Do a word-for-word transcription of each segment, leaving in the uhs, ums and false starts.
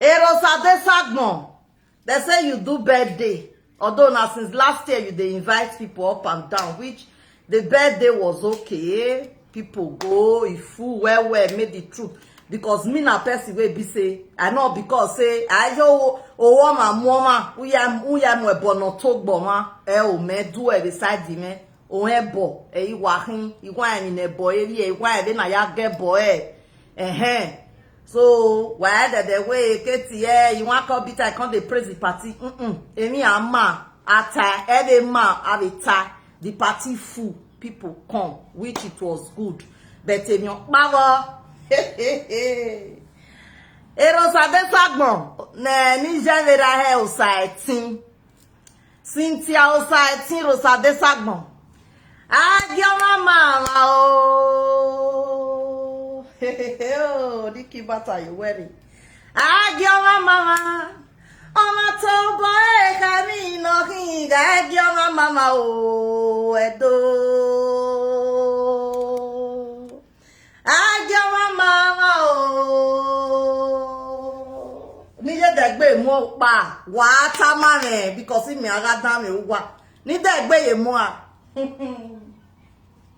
Eros Adesagbon, they say you do birthday. Although now since last year you dey invite people up and down, which the birthday was okay. People go, e full well well, make the truth. Because me na person wey be say, I know because say, I yo, owoma, moma, uya, uya mo ebono to gboma, e o me do e beside me, o e bo, e iwa hin, iwa e ni ne bo, e ye, iwa e na ya ge bo e. Ehen. So, why the, the way Katie, eh, you want come beat, I come dey praise the party. Mm-mm. Emi ama, ata, every man have a tie. The party full, people come, which it was good. But Emi Okpavo, Eros Adesagbon, ne, ni jevera he osaetin. Cynthia osaetin, Eros Adesagbon. Agioma mama o. Oh, Nikki Bata, you wearing. Agioma mama. Oma to boy kami no hinga. Agioma mama o. Edo. Agioma mama o. Ni ye degbe mo pa. Wa ta ma me because mi aga dan mi wa. Ni degbe ye mo a.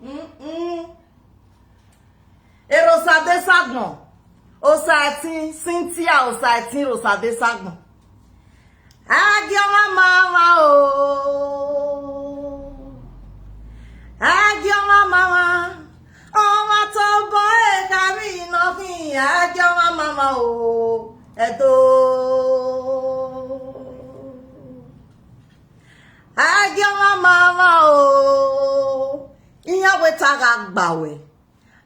Mm-mm. Eros Adesagbon. Osaetin, Cynthia osaetin, Eros Adesagbon. Agioma mama o. Agioma mama. Oma to boy kami no hin. Agioma mama o. Edo. Agioma mama o. Iya we ta ga gbawe.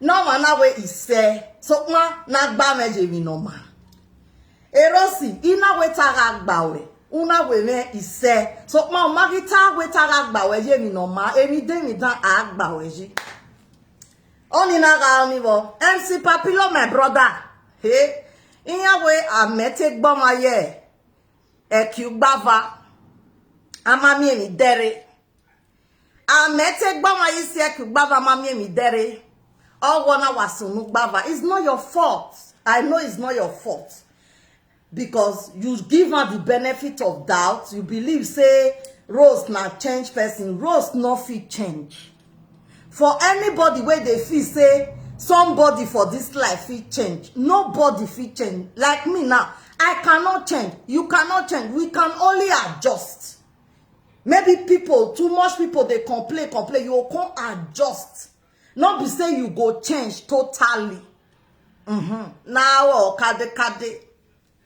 No man na we ise. So ma na gba me je mi no ma. Erosi, ina we ta ga gbawe. Una we me ise. So ma ma gi ta we ta ga gbawe je mi no ma. Emi de mi dan a gbawe ji. Oni na ga oni bo. M C Papilo, my brother. Hey. Iya we a mete gboma ye. Eki ugbava. Ama mi emi dere. Amete gbama isi eki ugbava, ama mi emi dere. Owo na wasunu gbava. It's not your fault. I know it's not your fault. Because you give her the benefit of doubt. You believe say Rose na change person. Rose no fit change. For anybody wey dey feel say somebody for this life fit change, nobody fit change. Like me now, I cannot change. You cannot change. We can only adjust. Maybe people, too much people dey complain, complain. You go come adjust. No be say you go change totally. Mm-hmm. Na o kade kade.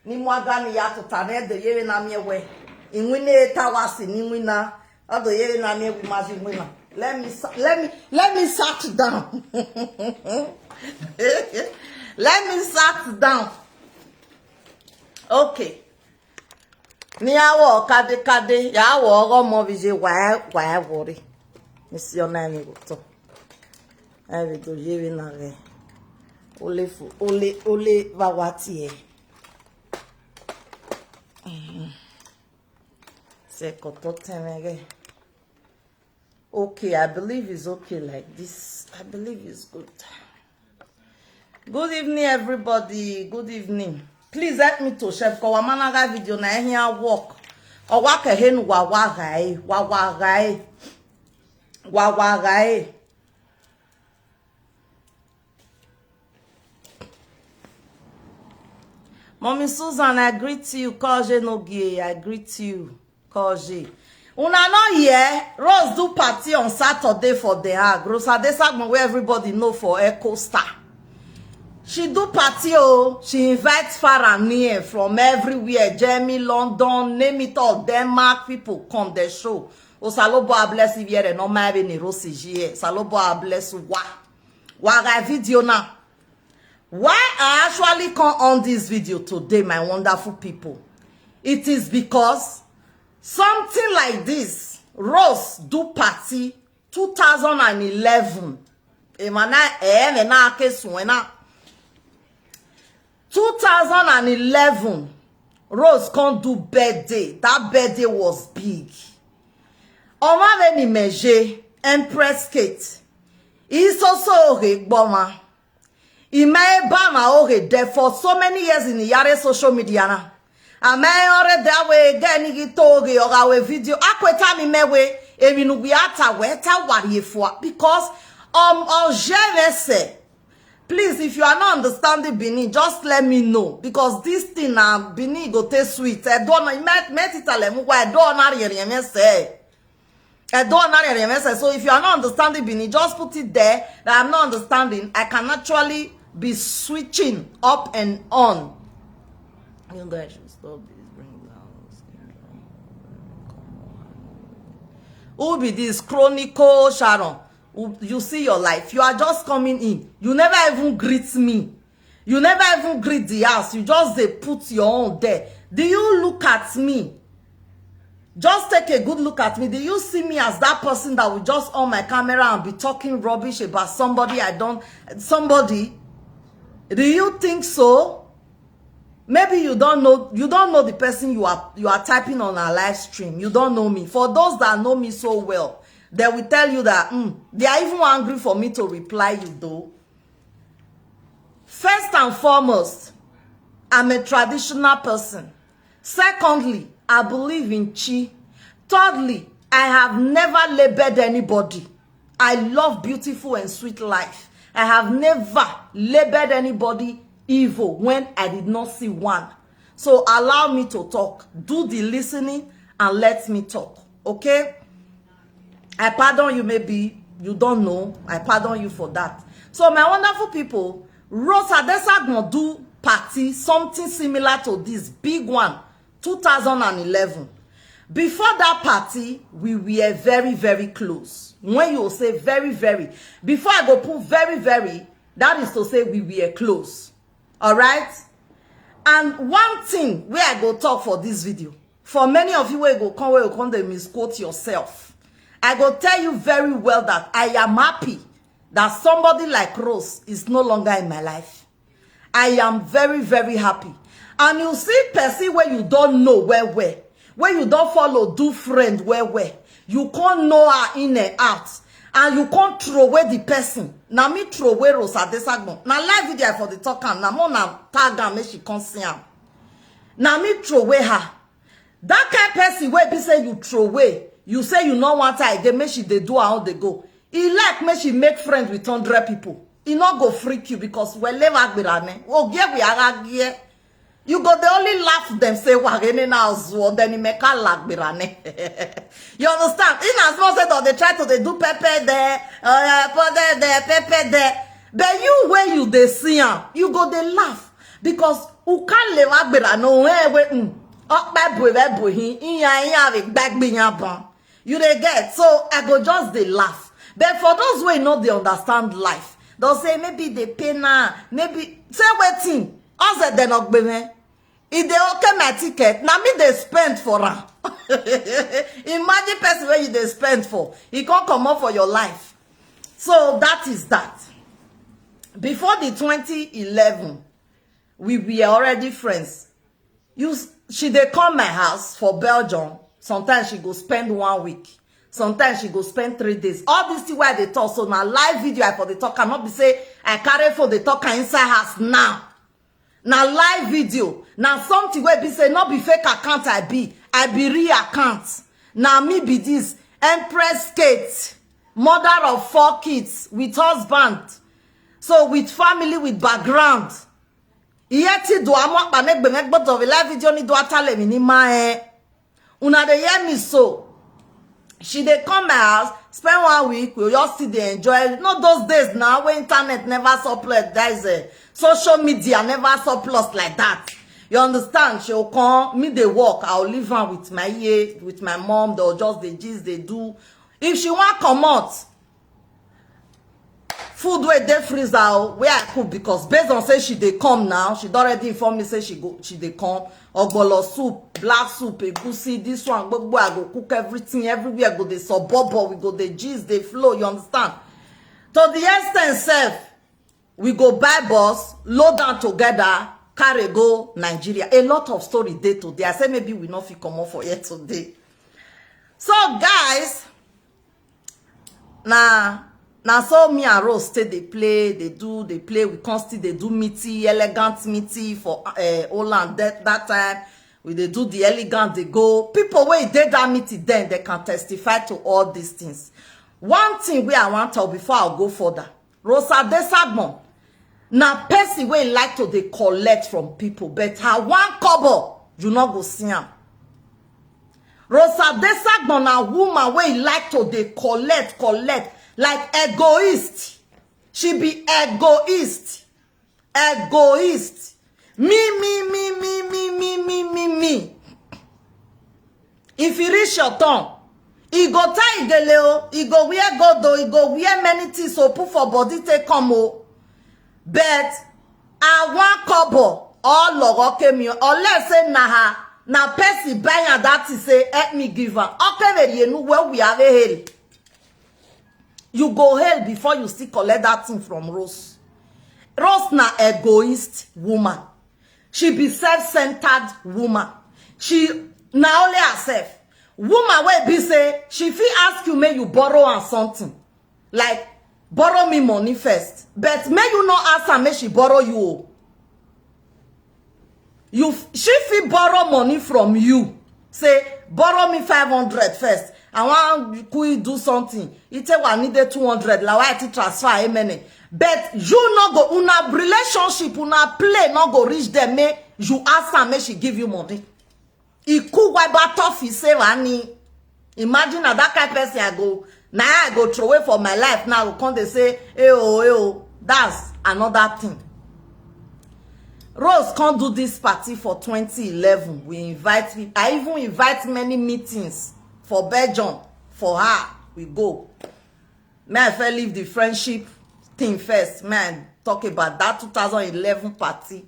Ni mwaga ni ya tuta ne de yere na mi ewe. Inwine tawasi ni wina. Odo yere na mi ewe maji wina. Let me sa- let me let me sat down. Let me sat down. Okay. Ni awo kade kade, ya awo ogo mo bije wa wa worry. Mi si ona ni go to. Ai be do yere na re. Ole fu, ole ole va wa ti e. Mhm. Se ko to temege. Okay, I believe it's okay like this. I believe it's good. Good evening, everybody. Good evening. Please help me to share because wamanaga video na here work. Owa ke henu wa wa gai, wa wa gai, wa wa gai. Mommy Susan, I greet you. Koje Nogie, I greet you. Koje. Una no hear? Rose do party on Saturday for The Hague. Rose Adesagbon, where everybody know for Echo Star. She do party, oh. She invites far and near from everywhere. Germany, London, name it all. Denmark, people come the show. Osalobo bless you here. No, my Rose is here. Salobo bless you. Wa. Wa ga video now. Why I actually come on this video today, my wonderful people? It is because something like this, Rose do party two thousand and eleven. Emana eh me na ke suena. Two thousand and eleven, Rose come do birthday. That birthday was big. Omaveni Meje, Empress Kate. Isoso Ohegboma. Ime eba ma oge there for so many years in Iyare social media na. Ame ore there we again igi toge oga we video. Akweta mi me we. Emi nu we ata we ta wari efua. Because, um, on G M S, eh, please, if you are not understanding Benin, just let me know. Because this thing na Benin go take sweet. I don't know. Me, me titale mu kwa, I don't know. I don't know. So if you are not understanding Benin, just put it there that I'm not understanding. I can actually be switching up and on. You guys should stop this. Bring down. Who be this Chronicle Sharon? Who- You see your life. You are just coming in. You never even greet me. You never even greet the house. You just dey put your own there. Do you look at me? Just take a good look at me. Do you see me as that person that will just on my camera and be talking rubbish about somebody I don't, somebody? Do you think so? Maybe you don't know, you don't know the person you are, you are typing on our live stream. You don't know me. For those that know me so well, they will tell you that, "Mm, they are even angry for me to reply you though." First and foremost, I'm a traditional person. Secondly, I believe in chi. Thirdly, I have never labored anybody. I love beautiful and sweet life. I have never labored anybody evil when I did not see one. So allow me to talk. Do the listening and let me talk. Okay? I pardon you, maybe you don't know. I pardon you for that. So, my wonderful people, Rose Adesagmon do party, something similar to this big one, two thousand and eleven. Before that party, we were very, very close. When you say very, very, before I go put very, very, that is to say we were close. All right? And one thing wey I go talk for this video, for many of you wey go come, wey go come dey misquote yourself, I go tell you very well that I am happy that somebody like Rose is no longer in my life. I am very, very happy. And you see person wey you don't know well well, wey you don't follow, do friend well well, you can't know her in and out, and you can't throw away the person. Na me throw away Rose Adesagmon. Na live video I for the talk am. Na more na tag am make she come see am. Na me throw away her. That kind person wey be say you throw away, you say you no want her again, make she dey do her own dey go. E like make she make friends with hundred people. E no go freak you because we leave Agbera ne. Ogie we ara gie. You go dey only laugh dem say wagene na ozuo then make Agbera ne. You understand? In as much as they try to dey do pepper there, uh, pepper there, pepper there. But you wey you dey see am, you go dey laugh because uka lewa Agbera no eh we mm. Okpe bu we bu hin iya iya we gbagbe yan ban. You dey get? So I go just dey laugh. But for those wey no dey understand life, they'll say maybe they pay now, maybe say wetin? Oze den ogbe me. If they okay my ticket, na me dey spend for am. Imagine person wey you dey spend for, e come comot for your life. So that is that. Before the twenty eleven, we were already friends. You, s- she dey come my house for Belgium. Sometimes she go spend one week. Sometimes she go spend three days. All this thing wey I dey talk so na live video I for dey talk am. No be say I carry phone dey talk am inside house now. Na live video. Na something wey be say no be fake account I be. I be real account. Na me be this Empress Kate, mother of four kids with husband. So with family, with background. Iye ti do amo pa me gbe me gbodo we live video ni do atale mi ni ma eh. Una dey hear me so. She dey come my house, spend one week, we just still dey enjoy. You know those days now when internet never surplus, that is, uh, social media never surplus like that. You understand? She will come, me dey work, I will leave her with my E A, with my mom, they'll just dey gist, dey do. If she wan comot, food wey dey freezer o, wey I cook, because based on say she dey come now, she don already inform me say she go, she dey come. Ogbolo soup, black soup, egusi, this one, gbogbo, I go cook everything, everywhere go dey sobobo, we go dey gist, dey flow, you understand? To the extent sef, we go buy bus, load am together, carry go Nigeria. A lot of story dey today. I say maybe we no fit comot for here today. So guys, na Na so me and Rose take dey play, dey do, dey play. We come still dey do meeting, elegant meeting for uh, Holland that, that time. We dey do the elegant, dey go. People wey dey that meeting then, they can testify to all these things. One thing wey I wan talk before I go further. Rosa Desagbon, na person wey like to dey collect from people, but her one kobo, you no go see am. Rosa Desagbon na woman wey like to dey collect, collect, like egoist. She be egoist. Egoist. Me, me, me, me, me, me, me, me, me. If e reach your turn, e go tie igele o, e go wear gold o, e go wear many things o, put for body take come o. But I wan kobo or logo kemi o, unless say na her, na person buy am that thing say help me give am. Okere yenu we we have a hail. You go hail before you still collect that thing from Rose. Rose na egoist woman. She be self-centered woman. She na only herself. Woman wey be say she fit ask you make you borrow am something. Like, borrow me money first. But make you no ask am make she borrow you o. You f- she fit borrow money from you. Say, borrow me five hundred first. I wan quick do something. E take wa need two hundred. La wa ti transfer emene. But you no go, una relationship, una play no go reach there. Make you ask am make she give you money. E cool why ba tough e say wani. Imagine na that kind person I go, na I go throw away for my life now. Go come dey say, "Eh oh, eh oh." That's another thing. Rose come do this party for twenty eleven. We invite people. I even invite many meetings for Belgium for her. We go. May I first leave the friendship thing first. May I talk about that two thousand eleven party.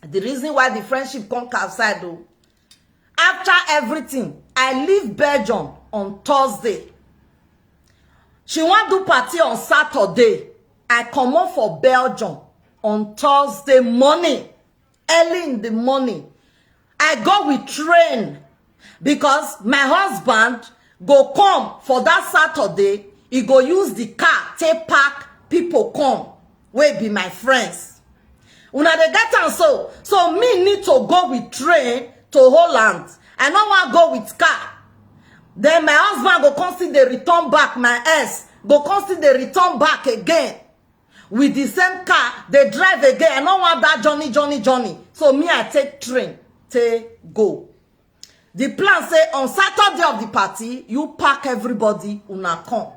The reason why the friendship come outside though. After everything, I leave Belgium on Thursday. She wan do party on Saturday. I comot for Belgium on Thursday morning, early in the morning. I go with train because my husband go come for that Saturday. He go use the car take pack people come wey be my friends. Una dey get am so? So me need to go with train to Holland. I no wan go with car. Then my husband go come still dey return back. My ex go come still dey return back again with the same car. Dey drive again. I no want that journey, journey, journey. So me, I take train, take go. The plan say on Saturday of the party, you pack everybody, una come.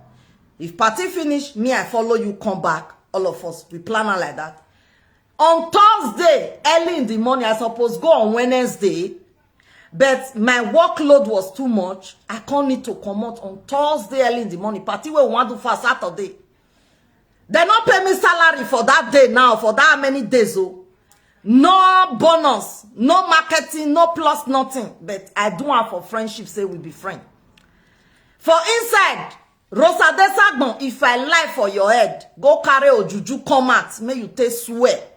If party finish, me, I follow you, come back. All of us, we plan am like that. On Thursday, early in the morning, I suppose go on Wednesday, but my workload was too much. I come need to comot on Thursday early in the morning. Party wey we wan do for Saturday. They no pay me salary for that day now, for that many days. Oh, no bonus, no marketing, no plus nothing. But I do am for friendship, say we be friend. For inside, Rosa Desagbon, if I lie for your head, go carry ojuju come out, make you take swear.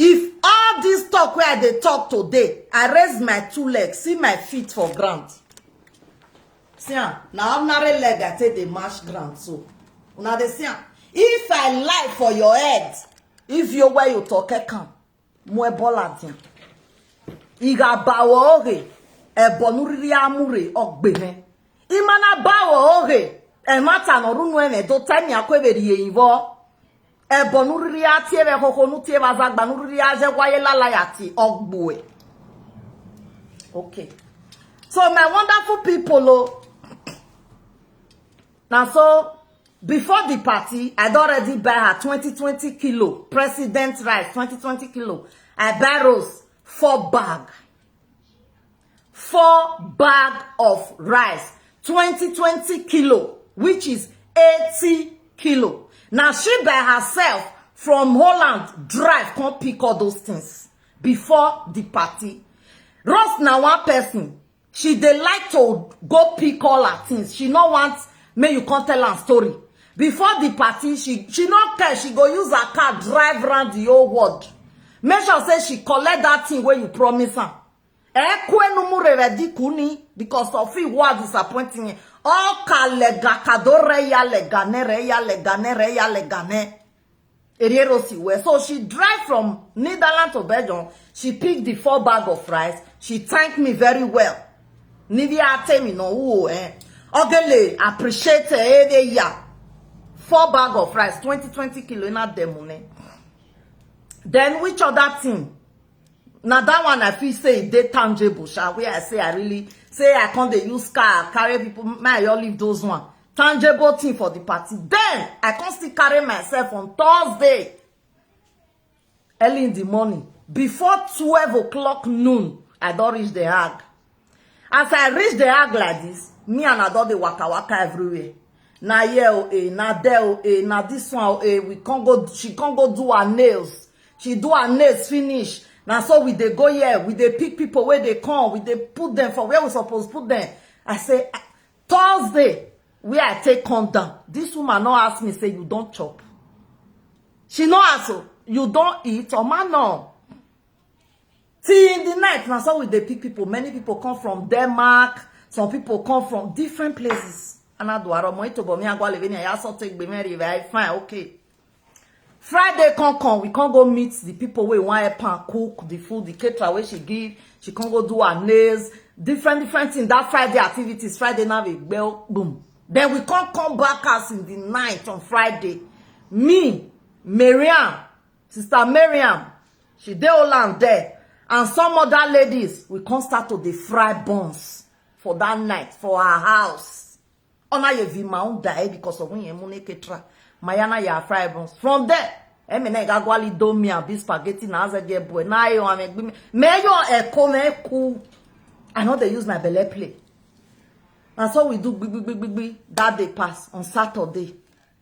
If all this talk wey I dey talk today, I raise my two legs, see my feet for ground. See am, na ordinary leg I take dey mash ground so. Una dey see am. If I lie for your head, if you where you talk, I come. Mo ebola dia. Iga bawo oge, ebonu riri amure ogbene. Imana bawo oge, emata no runu eme do temi akweberi ye ivo. Ebonu riri ati ebe koko nu ti ebe azagba nu riri aje gwaye lala ya ti ogboe. Okay. So my wonderful people, oh, now so before the party, I don already buy her twenty twenty kilo president rice, twenty twenty kilo. I buy Rose four bag, four bag of rice, twenty twenty kilo, which is eighty kilo. Now she by herself from Holland drive come pick all those things before the party. Rose na one person. She dey like to go pick all her things. She no want make you come tell her story. Before the party, she she no care. She go use her car drive around the whole world. Make sure say she collect that thing wey you promise am. Ekwenu murere dikuni because of it wa disappointing. Oka lega kado reya legane, reya legane, reya legane. Erierosi well. So she drive from Netherlands to Belgium. She picked the four bag of rice. She thanked me very well. Nivea tell me no who eh. Ogele appreciate every year. Four bag of rice, twenty, twenty kilo in that money. Then which other thing? Now that one I feel say e dey tangible, sha. Where I say I really say I can't dey use car, carry people, may I all leave those one. Tangible thing for the party. Then I can't still carry myself on Thursday. Early in the morning, before twelve o'clock noon, I don't reach the Hague. As I reach the Hague like this, me and I don't dey waka waka everywhere. Na here o eh, na there o eh, na this one o eh, we can't go, she can't go do her nails. She do her nails finish. Now so we dey go here, we dey pick people where they come, we dey put them for where we supposed put them. I say, "Ah, Thursday, where I take come down, this woman no ask me, say you don't chop." She no ask, "Oh, you don't eat?" Or man, no. Till in the night, now so we dey pick people. Many people come from Denmark. Some people come from different places. Anadu aro mo ito bo mi agwa leveni aya so take be merry very fine, okay. Friday come come, we can't go meet the people we want help and cook the food, the caterer where she give. She can't go do her nails, different different things. That Friday activities, Friday now we bell boom. Then we can't come back house in the night on Friday. Me, Miriam, Sister Miriam, she dey Holland there, and some other ladies, we come start to dey fry buns for that night for her house. Ona ye vi ma un die because of when ye mune ketra. Mayana ya fry buns. From there, emi na ga gwali do mi abi spaghetti na aze ge boy. Na yo ame gbi me. Me yo e ko me ku. I know they use my belly play. And so we do big, big, big, big, big. That day pass on Saturday.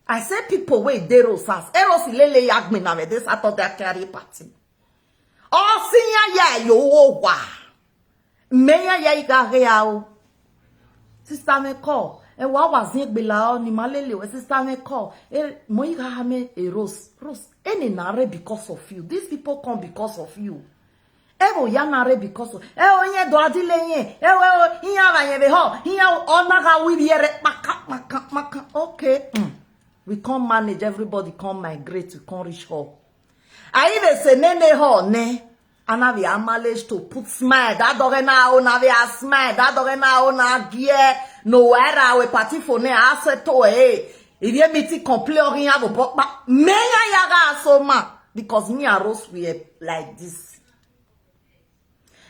I say people wey dey Rose house. Eros lele yagbe na me this Saturday carry party. Oh, senior yeah, yo, wa. Meya ya iga hea o. Sister me call. E wa wa zin gbe la o ni ma lele we. Sister me call. E mo iga ha me e Rose. Rose. E ni na re because of you. These people come because of you. E wo ya na re because of. E o yen do adile yen. E wo e wo iya ra yen be ho. Iya o na ga wi bi ere paka paka paka. Okay. Mm. We can't manage. Everybody can't migrate. We can't reach her. I even say nene her ne. And now we are managed to put smile. That dog na o na we are smile. That dog na o na gear. No where we party for ne. I said to eh. If you meet it complain or you have a pop, me ya yaga so ma because me and Rose we are like this.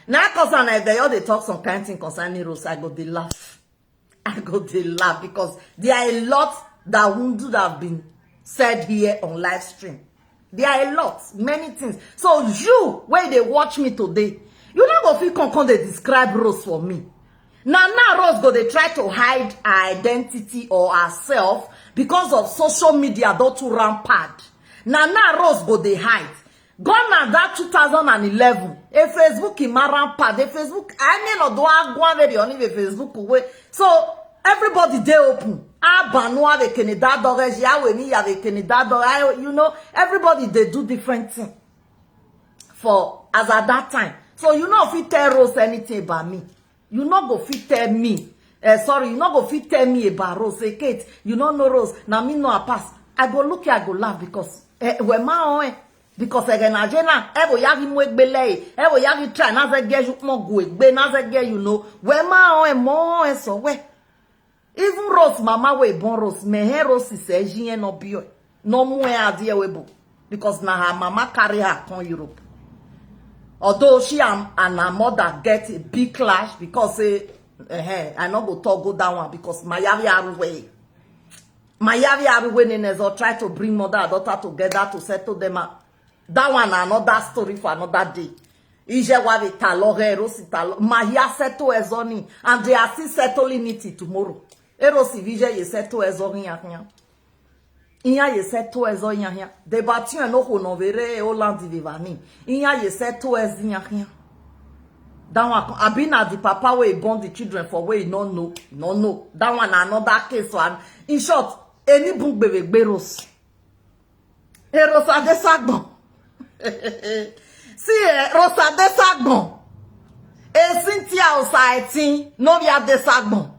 Now, cause and if they all they talk some kind thing concerning Rose, I go they laugh. I go they laugh because there are a lot that wouldn't have been said here on live stream. There are a lot, many things. So you, where they watch me today, you not go feel come come they describe Rose for me. Now, now Rose go they try to hide her identity or herself because of social media don't too rampant. Now, now Rose go they hide. Gone na that two thousand and eleven. A Facebook in my rampant. A Facebook, I mean, no do I go on very only a Facebook way. So everybody they open. Abanua they can that dog as ya we me ya they can that dog. I you know everybody they do different thing for as at that time. So you know if you tell Rose anything about me, you not go fit tell me. Eh, sorry, you not go fit tell me about Rose. Say Kate, you not know Rose. Now me know a pass. I go look here, I go laugh because eh, we ma on eh. Because again, I na e bo yagi mo egbele, e bo yagi try na ze ge you mo go egbe na ze ge you know. We ma on eh mo eh so we. Even Rose mama we born Rose, me he Rose is a jin no bio. No mu e adie we bo. Because na her mama carry her come Europe. Although she am and her mother get a big clash because say eh, I no go talk go that one because my yavi are way. My yavi are way nenezo try to bring mother and daughter together to settle them up. That one another story for another day. Ije wa ve talo he Rose talo. My ya settle ezoni and they are still settling it tomorrow. Erosi vije ye settle ezoni ya ya. Iya ye settle ezo ya ya. The batien no ho no vere Holland vivani. Iya ye settle ezi ya ya. That one abina the papa wey born the children for wey no know, no know. That one another case one. In short, any book bebe gberos. E Rosa de Sagbon. See, eh, Rosa de Sagbon. E Cynthia Osaetin, no be a de Sagbon.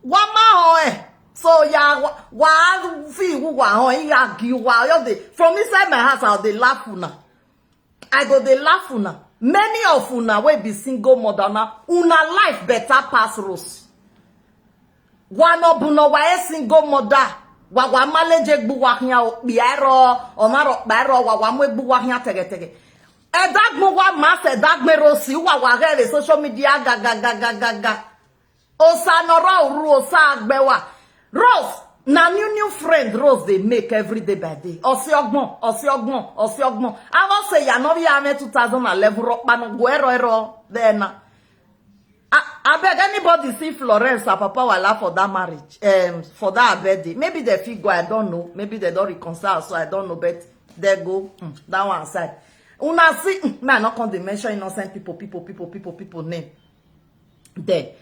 Wa ma ho eh. So ya wa, wa fi wu wa ho ya gi wa yo dey. From inside my house I dey laugh una. I go dey laugh una. Many of una wey be single mother na una life better pass Rose. Wa no bu no wa a single mother. Wa wa maleje gbu wa hia o pi ero o ma ro pa ero wa wa mu egbu wa hia tege tege. E dagmo wa ma se dagme Rose wa wa gere social media ga ga ga ga ga ga. Osa nọrọ uru osa agbewa. Rose na new new friend Rose dey make every day by day. Osi ogbon, osi ogbon, osi ogbon. I wan say ya no be ame two thousand eleven ropa no go ero ero there na. I, I beg anybody see Florence and Papa Wala for that marriage, um, for that birthday. Maybe they fit go, I don't know. Maybe they don't reconcile, so I don't know. But they go mm, that one side. Una see, mm, man, not come dey mention innocent people, people, people, people, people name. There.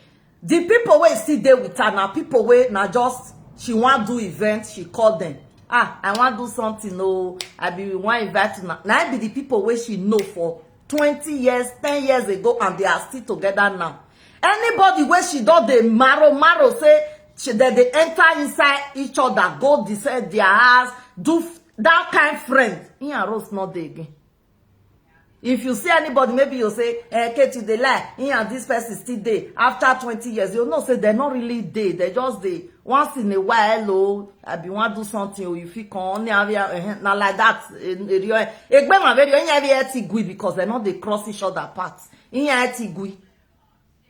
The people wey still dey with her na people wey na just she wan do event, she call them. Ah, I wan do something o. I be wan invite una. Na im be the people wey she know for twenty years, ten years ago and they are still together now. Anybody wey she don dey marrow marrow say she dem dey enter inside each other, go decide their house, do f- that kind friend. He and Rose no dey again. If you see anybody, maybe you say, eh, Kate, you dey lie. He and this person still dey after twenty years. You know say they no really dey. They just dey once in a while. Oh, I be wan do something. Oh, you fit come on area. Eh, na like that. Eh, eh, eh, egbe ma very any area ti gui because they no dey cross each other path. He and ti gui.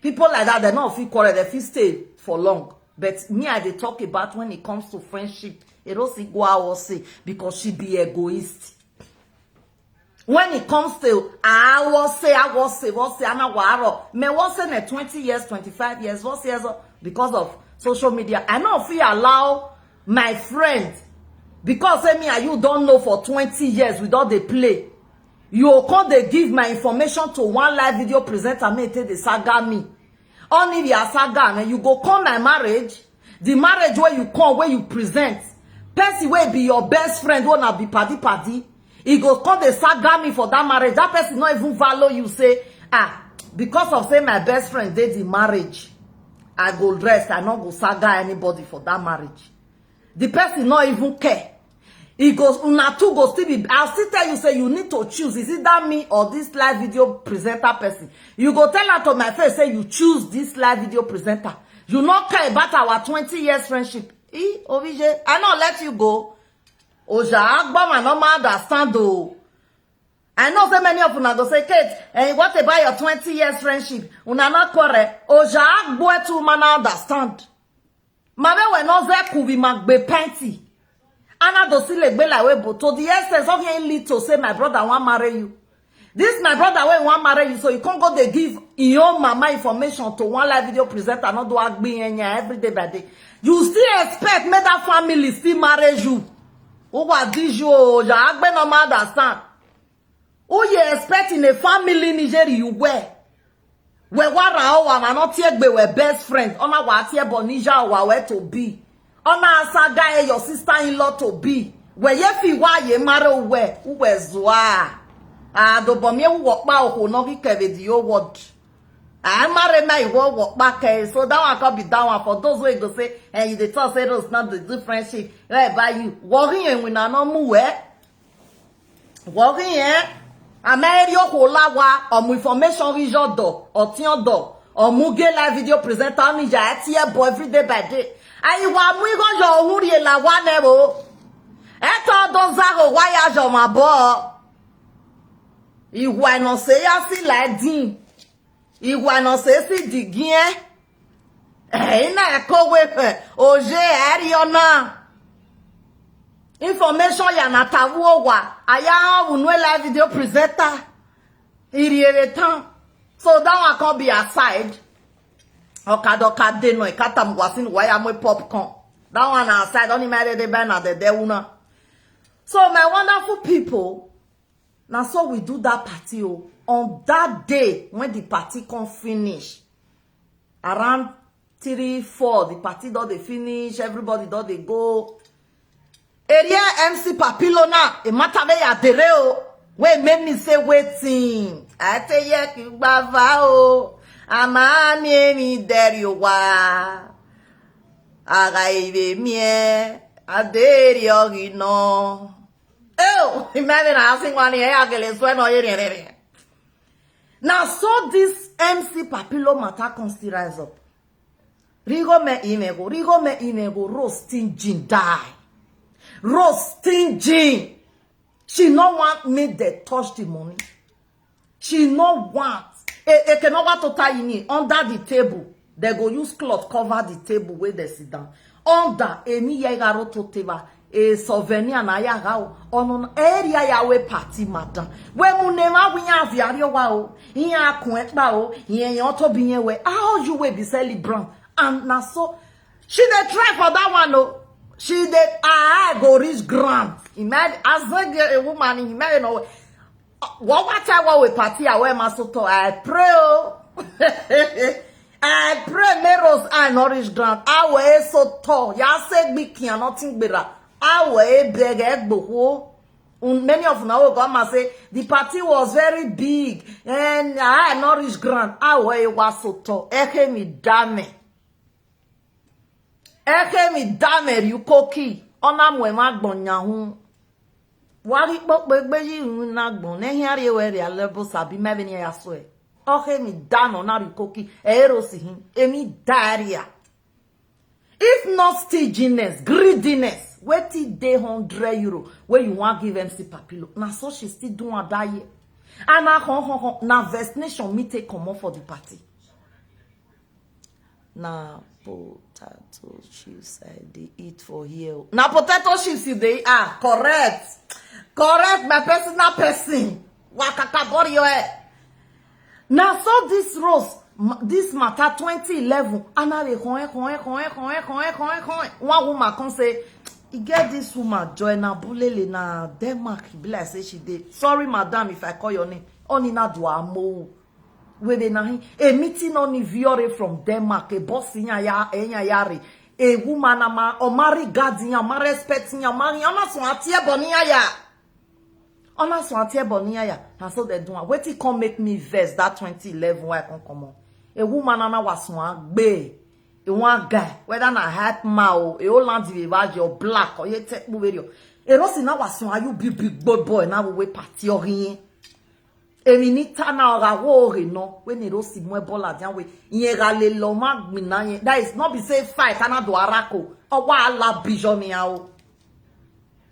People like that, they no fit quarrel. They fit stay for long. But me, I dey talk about when it comes to friendship. Erosi go say because she be egoist. When it comes to I was say, I was say, what say, I'm a waro. Me was say na twenty years, twenty-five years, what say, because of social media. I no fit allow my friend because say me and you don't know for twenty years we don dey play. You go come dey give my information to one live video presenter, make e take dey saga me. Only the saga, and you go come my marriage, the marriage where you come, where you present, person wey be your best friend, wey na be paddy paddy, he go come dey saga me for that marriage. That person no even value you, say, ah, because of say my best friend dey the marriage, I go rest, I no go saga anybody for that marriage. The person no even care. He goes, una two go still be, I'll still tell you, say you need to choose. Is it that me or this live video presenter person? You go tell her to my face, say you choose this live video presenter. You not care about our twenty years friendship. E, Ovije, I not let you go. Oja Agboma no ma understand o. I know say many of una go say, Kate, eh, what about your twenty years friendship? Una not quarrel. Oja Agbo too man understand. Mabe we no ze kubi magbe penti. Ana do si le gbe la we bo to the extent of him lead to say my brother wan marry you. This my brother wey wan marry you, so you can't go dey give your mama information to one live video presenter, not do agbi enya every day by day. You still expect make that family still marry you? Who was this you? Ya agbe no ma understand. Who you expect in a family Nigeria you were? We wara o wa ma no tie gbe we best friend. Ona wa tie bo Niger wa we to be. Ona saga e your sister in law to be. We ye fi wa ye mare we. Who we zwa? Ah, do bo mi wo pa o no ki keve the whole world. I marry my wo wo pa ke. So that one can be that one for those wey go say, and you dey talk say those not the different shit. Right by you. Worry and we na no mu we. Worry eh. Amerio ko lawa omu information region do or tion do or mu gay live video presenter ni ja tie boy every day by day. Ayi wa mu igo yo ohun rie la wa ne bo. E to do za ho wa ya jo ma bo. Iwa no se ya si la din. Iwa no se si di gien. Eh, ina e ko we fe. Oje eri ona. Information ya na tavu owa. Aya unu live video presenter. Iri ere tan. So that one can be aside. Okado kade no ikata mwasin waya mwe popcorn. That one aside. Only my de bena de de una. So my wonderful people, na so we do that party o. On that day when the party come finish, around three, four, the party don dey finish, everybody don dey go. Area M C Papilona, e matter wey ya dere o. Wey make me say wetin? I tell you, Gbava o. Ama mi emi deri wa. Aga ibe mie aderi ogi no. Oh, imagine asking one here agele swear no yeri. Now, so this M C Papilo matter come still rise up. Rigo me imego, Rigo me imego, Rose stingy die. Rose stingy. She no want make they touch the money. She no want. E, e cannot want to tie in under the table. They go use cloth cover the table where they sit down. Under emi ya igaro to teba e souvenir na ya ga o. Ono na area ya we party, madam. We mu ne ma wi ya vi ari wa o. Iya kun e pa o. Iye yan to bi yen we. How you we be celebrant? And na so she dey try for that one o. She dey, I go reach grant. Imagine as a woman, imagine no. What what I want with party? I wear my suit. I pray o. I pray Meros I nourish grant. I wear so tall. Ya say big and nothing better. I wear big egg. Many of now go and say the party was very big and I nourish grant. I wear was so tall. Eke mi dame. Eke mi dame ri ukoki. Ona mwe ma gbon nyahun. Wari kpokpo egbe yi ru na gbon ne hian ri ewe ri alebo sabi me veni ya so e. Ohe mi da no na ri ukoki e ro si hin. Emi daria. If not stinginess, greediness, wetin dey hundred euro wey you wan give M C Papilo? Na so she still do am that year. And na hon hon hon na vaccination me take comot for the party. Na potato chips I dey eat for here o. Na potato chips you dey eat? Ah, correct. Correct, my personal person. Wakaka body your head. Na so this Rose, this matter twenty eleven, and I dey hon hon hon hon hon hon hon. One woman come say, e get this woman, Joanna Bulele, na Denmark, e be like say she dey. Sorry, madam, if I call your name. Onina Duamo. Webe na hin. A meeting on Viore from Denmark. A boss in ya, in ya yare. A woman ama, o mari guard in ya, ma respect in ya, mari ama so atie boni ya. Ona so atie boni ya. Na so they do am. Wetin come make me vex that twenty eleven wey I come comot? A woman ana was one gbe. A one guy, whether na hype ma o, a old land the your black or ye take move. A no si na was one you big big boy boy na we party or hin. Emi ni ta na oga wo oge no we ni ro si mu ebola dia we yen ga le lo ma gbin na yen. That is not be say fight ana do arako. O wa ala bijo ni a o.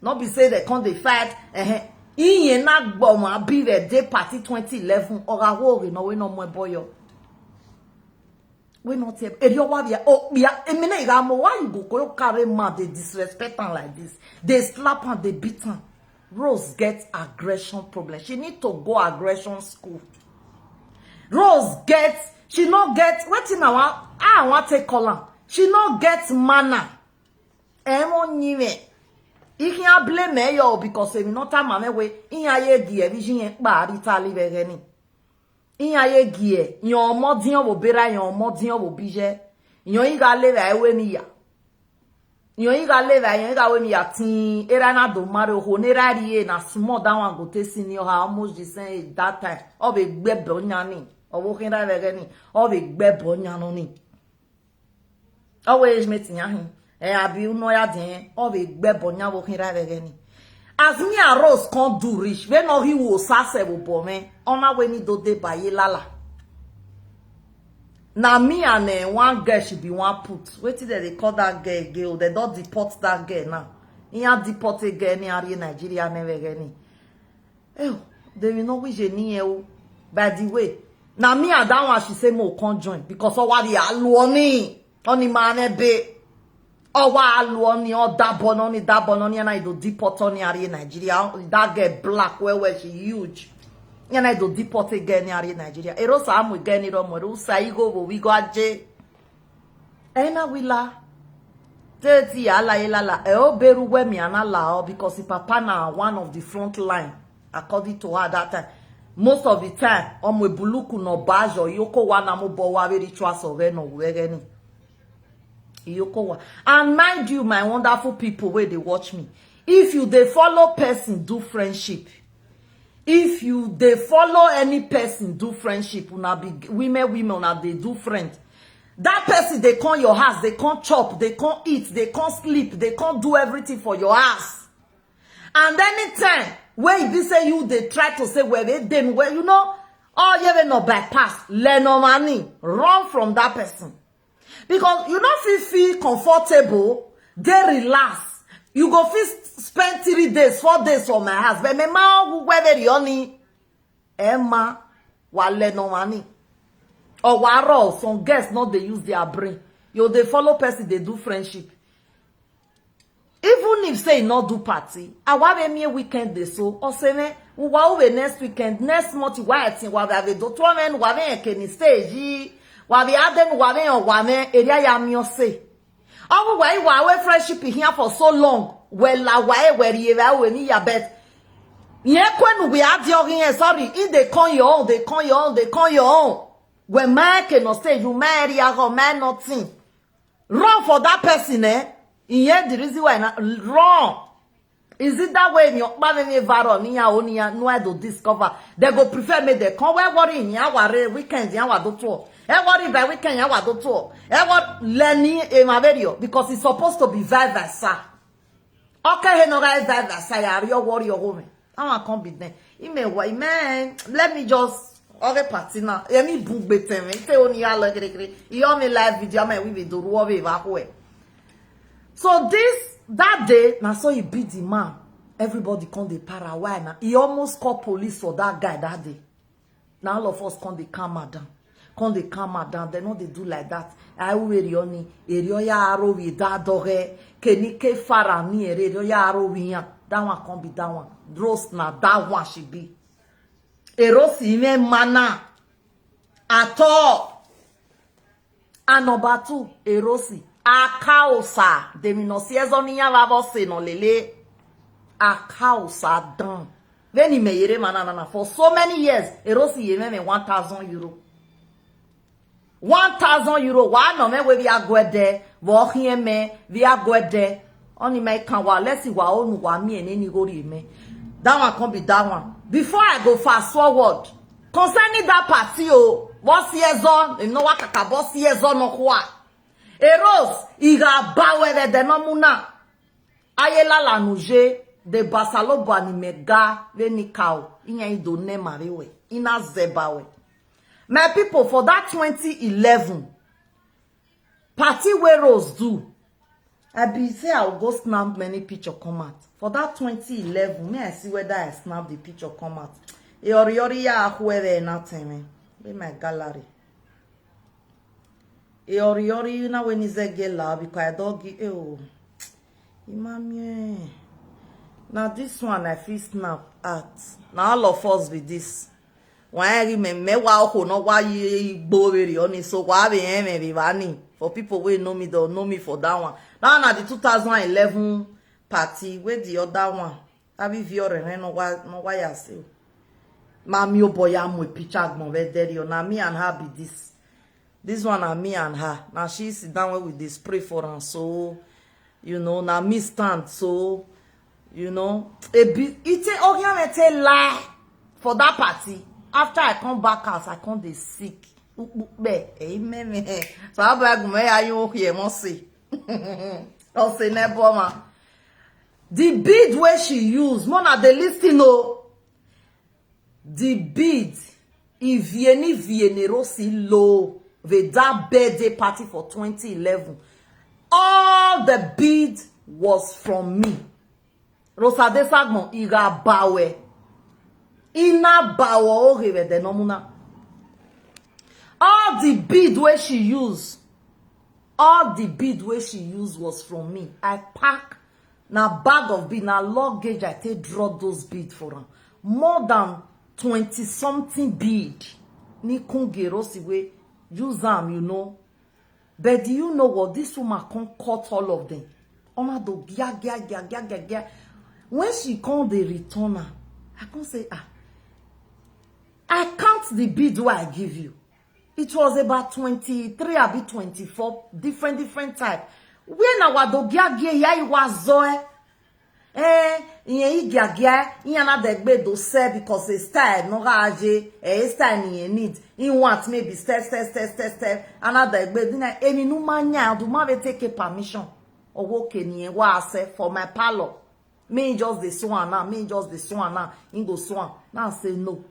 No be say they come dey fight. Eh, iyen na gbo ma be the day party twenty eleven. Oga wo oge no we no mu eboyo. We not here. Eri owa bia o bia emene iga mo, why you go go carry man dey disrespect am like this? Dey slap am, dey beat am. Rose get aggression problem. She need to go aggression school. Rose get, she no get wetin I wan, I wan take call am. She no get manner. Emo nyime. If you blame me yo because if you not time me we in ya ye gi e bi jin pa ri ta li be gani. Iyan ye gie, yan omo diyan wo bera, yan omo diyan wo bije. Yan iga lera ewe ni ya. Yan iga lera, yan iga we mi ya tin, era na do mare ho ne ra ri e na small that one go take senior ha almost the same age that time. O be gbe bo nyan ni. O wo kin ra re ni. O be gbe bo nyan no ni. Always meeting ya hin. Eh, abi uno ya den. O be gbe bo nya wo kin ra re ni. As me and Rose can't do rich. We no he wo sa se wo bo me. Ona we ni do de ba ye lala. Na me and eh, one girl she be one put. Wetin dem dey call that girl again? O, dem don deport that girl now. Iya deport a girl ni ari Nigeria never get ni. Eh, they will not wish a ni eh, o. By the way, na me and that one she say mo come join because of what they are lonely. Oni mane be. Owa alu oni o dabo no ni dabo no ni ana ido deport oni ari Nigeria. That girl black well well, she huge. Ana ido deport again ni ari Nigeria. Ero sa amu again ni romo ero sa igo bo we go aje. Ena wila. Teti ala ela la e o beru we mi ana la o because the papa na one of the front line according to her that time. Most of the time, omo ebuluku no bajo yoko wa na mo bo wa very trust of no we ni. Iyokowa. And mind you, my wonderful people where they watch me, if you they follow person do friendship, if you they follow any person do friendship, una be women, women, una they do friend. That person dey come your house, dey come chop, dey come eat, dey come sleep, dey come do everything for your house. And anytime wey e be say you dey try to say, "Well, they dey well," you know, all you ever no bypass, learn no money, run from that person. Because you no fit feel comfortable, dey relax. You go fit spend three days, four days for my house. But me ma who whether you only Emma, wa learn no money. Or wa raw, some girls not dey use their brain. You dey follow person, dey do friendship. Even if say e no do party, awa be me weekend dey so. Or say me, we wa we next weekend, next month, wa I think wa be ave do tournament, wa be keni stage, wa be aden, wa be on wa me area ya mi o say. Awu wa wa we friendship here for so long. Well, la wa we ye wa we ni ya bet. Ye kwenu we are the, sorry, if they call your own, they call your own, they call your own. When my cannot say you marry a home man nothing. Wrong for that person, eh? In here the reason why not wrong. Is it that way in your family viral near onia no I do discover? They go prefer me they come where worry in our weekend in our do tour. E worry by weekend in our do tour. E what learning in my video because it's supposed to be vice versa. Okay, he no guys vice versa. Ya your worry your home. That one can't be there. He may why man. Let me just okay party now. Emi bugbe teme. Te oni ya lagregre. He on me live video. Me we be do ruo be back way. So this that day, now so he beat the man. Everybody come the para. Why now? He almost called police for that guy that day. Now all of us come the calm her down. Come the calm her down. They no they do like that. I will only area aro with that dog. Keni ke fara ni area aro wiyan. That one can't be that one. Rose na that one she be. Erosi ime mana at all. And number two, Erosi. Akaosa. Demi no si ezo ni ya vavo se no lele. Akaosa dan. Veni me yere mana na na. For so many years, Erosi ye me me one thousand euro. One thousand euro. Wa no me we via gwede. Vo hie me via gwede. Oni me kan wa. Let's see wa onu wa mi ene ni gori me. That one can't be that one. Before I go fast forward, concerning that party o, boss years on, you know what kaka boss years on no kwa. Eros, iga bawe de denomuna. Ayela la nuje, de basalo bani mega, ve nikao, inya ido ne marewe, ina zebawe. My people, for that twenty eleven, party where Rose do, I be say I will go snap many picture come out. For that twenty eleven, may I see whether I snap the picture come out. Yori yori ya whoever nothing me. Be my gallery. Yori yori na when is a gela because I don't give oh. Imamie. Now this one I feel snap at. Now all of us with this. Why I remember wa ho no wa ye bo very on so wa be em be bani. For people we know me don't know me for that one. Now na the two thousand eleven party with the other one. I be vio re no wa no wa ya se. Ma mi o boy am we picture agbon ve deri o na me and her be this. This one na me and her. Now she sit down where we dey spray for am so you know na me stand so you know a be it take ogiamete lie for that party. After I come back house I come dey sick. Ukpukpe, eh, meme. So how about me? Are you okay? Must say, I'll say never man. The bead where she use, mona the listing no. The bead, if yeni vienerosi low, with that birthday party for twenty eleven, all the bead was from me. Rosa de Sagmon, iga bawe. Ina bawo oge ve denomuna. All the bead where she use, all the bead where she use was from me. I pack na bag of bead, na luggage I take drop those bead for am. More than twenty something bead. Ni kungerosi way use am, you know. But do you know what? This woman can't cut all of them. Ona do gia gia gia gia gia gia. When she come the returner, I can't say ah. I count the bead wey I give you. It was about twenty-three abi twenty-four different different type. Where na wa do gia gia ya iwa zoe. Eh, iyen igiagia, iyen another egbe do sell because a style no ga aje, eh, a style ni iyen need. He want maybe step, step, step, step, step, another egbe. Then I, emi nu ma nya, do ma be take a permission. Owo ke ni iyen wa sell for my parlor. Me just dey swan now, me just dey swan now. He go swan. Now say no.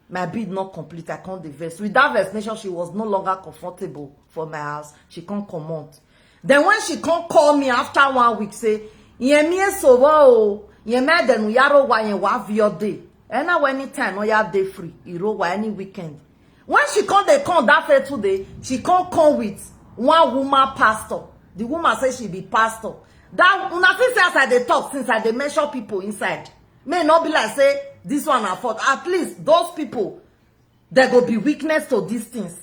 My bid not complete. I can't dey vex. With that vexation, she was no longer comfortable for my house. She can't comot. Then when she can't call me after one week, say, "Iyen mi eso wo o, iyen me denu yaro wa iyen wa vio day." And now anytime no ya day free, iro wa any weekend. When she come dey come that fatal day, she come come with one woman pastor. The woman say she be pastor. That una see say as I dey talk since, I dey mention people inside. May not be like say this one na fault. At least those people, they go be witness to these things.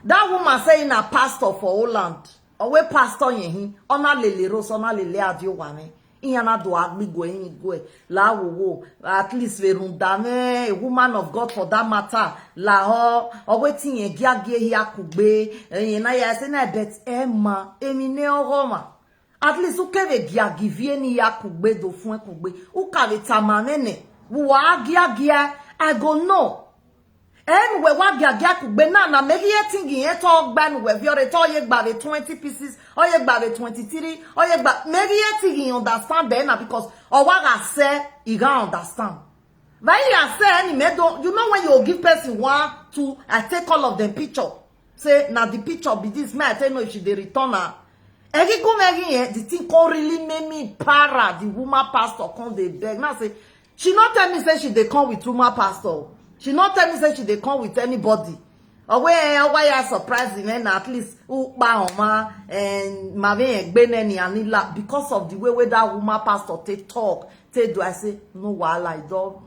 That woman say na pastor for Holland. Owe pastor yen hin, ona lele rose, ona lele adio wane. Iyana do agbigwe yin gwe. La wo wo. At least we runda me, a woman of God for that matter. La ho, owe ti yen giagie hi akugbe. Yen na ya say na bet Emma, emi ne ogoma. At least u keve giagivie ni ya kugbe do fun kugbe. U kave tamamene. Wa giagia, I go know. Anyway, wa giagia kugbe na, na maybe e tingi e to gba nu we viore to ye gba ve twenty pieces, or ye gba ve twenty-three, or ye gba, maybe e tingi understand then na because o wa ga se, he ga understand. But he has said, any me don't, you know, when you give person one, two, I take all of them picture. Say, now the picture be this, me, I tell you, if she dey return her. Egi go me egi, eh, the thing come really make me para. The woman pastor come dey beg. Now say, she not tell me say she dey come with woman pastor. She not tell me say she dey come with anybody. Owe, eh, owa ya surprising, eh, na at least, ukpa oma, and mave egbe ne ni anila, because of the way, way that woman pastor take talk, take do, I say, "No wahala, I don,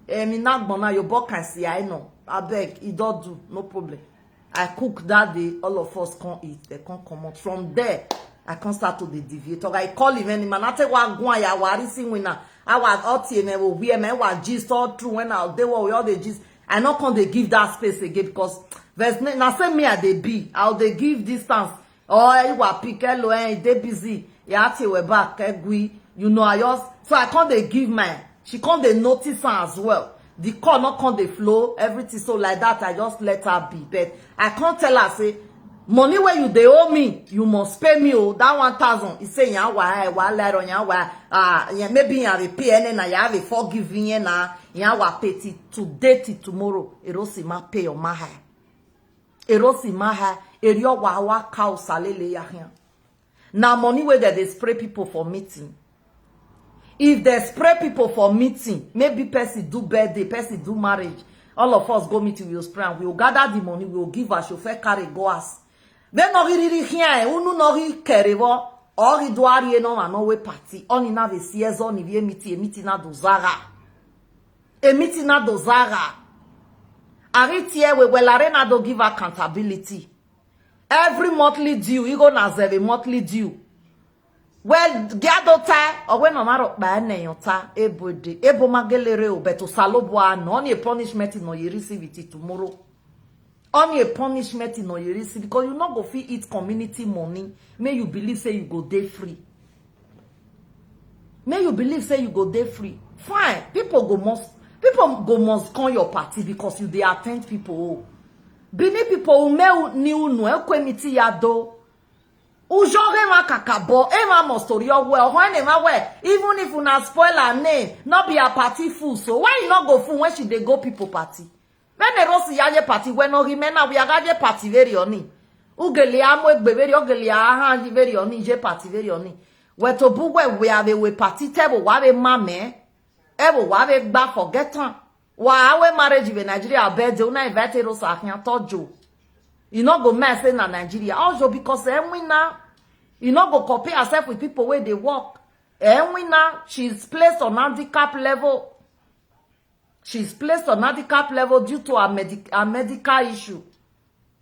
eh, mi na gbona, your boy can see, I know. Abeg, e don do, no problem." I cook that day, all of us come eat, they come comot. From there, I come start to dey deviate. Oga, I call him any man. I take one go and ya wari sing winner. I was out here, me, we, me, wa gist all through when I dey, we all the gist. I not come dey give that space again because verse na say me I dey be. I dey give distance. Oh, you are pick, hello, eh, they busy. Ya ati we back, eh, gui. You know, I just, so I come dey give mine. She come dey notice am as well. The call not come dey flow, everything. So like that, I just let her be. But I can't tell her, say, "Money where you dey owe me, you must pay me, oh, that one thousand." He say, "Ya wa, eh, wa, lero, ya wa, ah, yeah, maybe you have a P N N, you have a forgiving, na, ya wa pay till today, till tomorrow." Erosi ma pay your maha. Erosi maha, erio wa wa ka usalele ya hian. Na money wey dem dey spray people for meeting. If dem spray people for meeting, maybe person do birthday, person do marriage, all of us go meeting, we will spray am, we will gather the money, we will give her chauffeur carry go house. Then no riri here, unu no ri kerevo, or ri do ari no ma no we party. Oni na ve si ezo ni vie meeting, e meeting na do zaga. E meeting na do zaga. Ari tie we, we la re na do give accountability. Every monthly due, you go na zeve monthly due. Well, the other time, or when no matter by ne yota, ebo de, ebo magelere o, but to salobo a, no, only a punishment no, you receive it tomorrow. Only a punishment no, you receive, because you not go fit eat community money. May you believe say you go day free. May you believe say you go day free. Fine, people go must, people go must come your party because you dey attend people. Oh. Bini people who may ni unu ekwe miti ya do. Ujo ge ma kakabo, e ma must tori your well, when e ma well. Even if una spoil her name, not be a party fool. So why you not go fool when she dey go people party? When the Rossi ya ye party, when no rimena we are ye party very oni. Ugeli amo egbe very, ogeli aha very oni, ye party very oni. We to bu we, we have a we party table, wa we mame. E wo wa we gba forget am. Wa awe marriage in Nigeria, bed una invite Rosa Akin tojo. You no go mess in Nigeria. Also because e win now, you no go compare yourself with people where they work. E win now, she's placed on handicap level. She's placed on handicap level due to a, medic, a medical issue.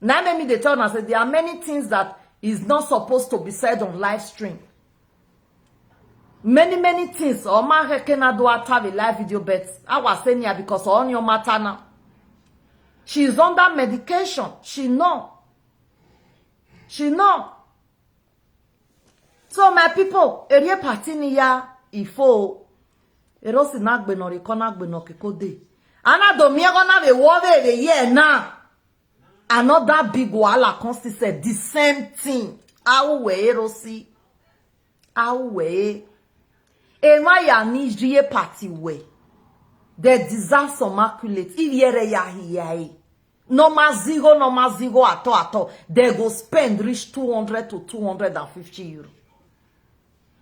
Now make me dey tell una say there are many things that is not supposed to be said on live stream. Many, many things. Oma Hekena do have a live video, but I was saying here because on your matter now. She is under medication. She know. She know. So my people, area party ni ya. Ifo, Erosi na gbe no reko na gbe no keko de. Ana do mi ego na we wo we we ye na. Another big wahala come still say the same thing. Awu we Erosi. Awu we. E ma ya ni jie party we. They deserve some accolades. If yere ya hi ya e. Normal zero, normal zero at all, at all. They go spend reach two hundred to two hundred and fifty euro.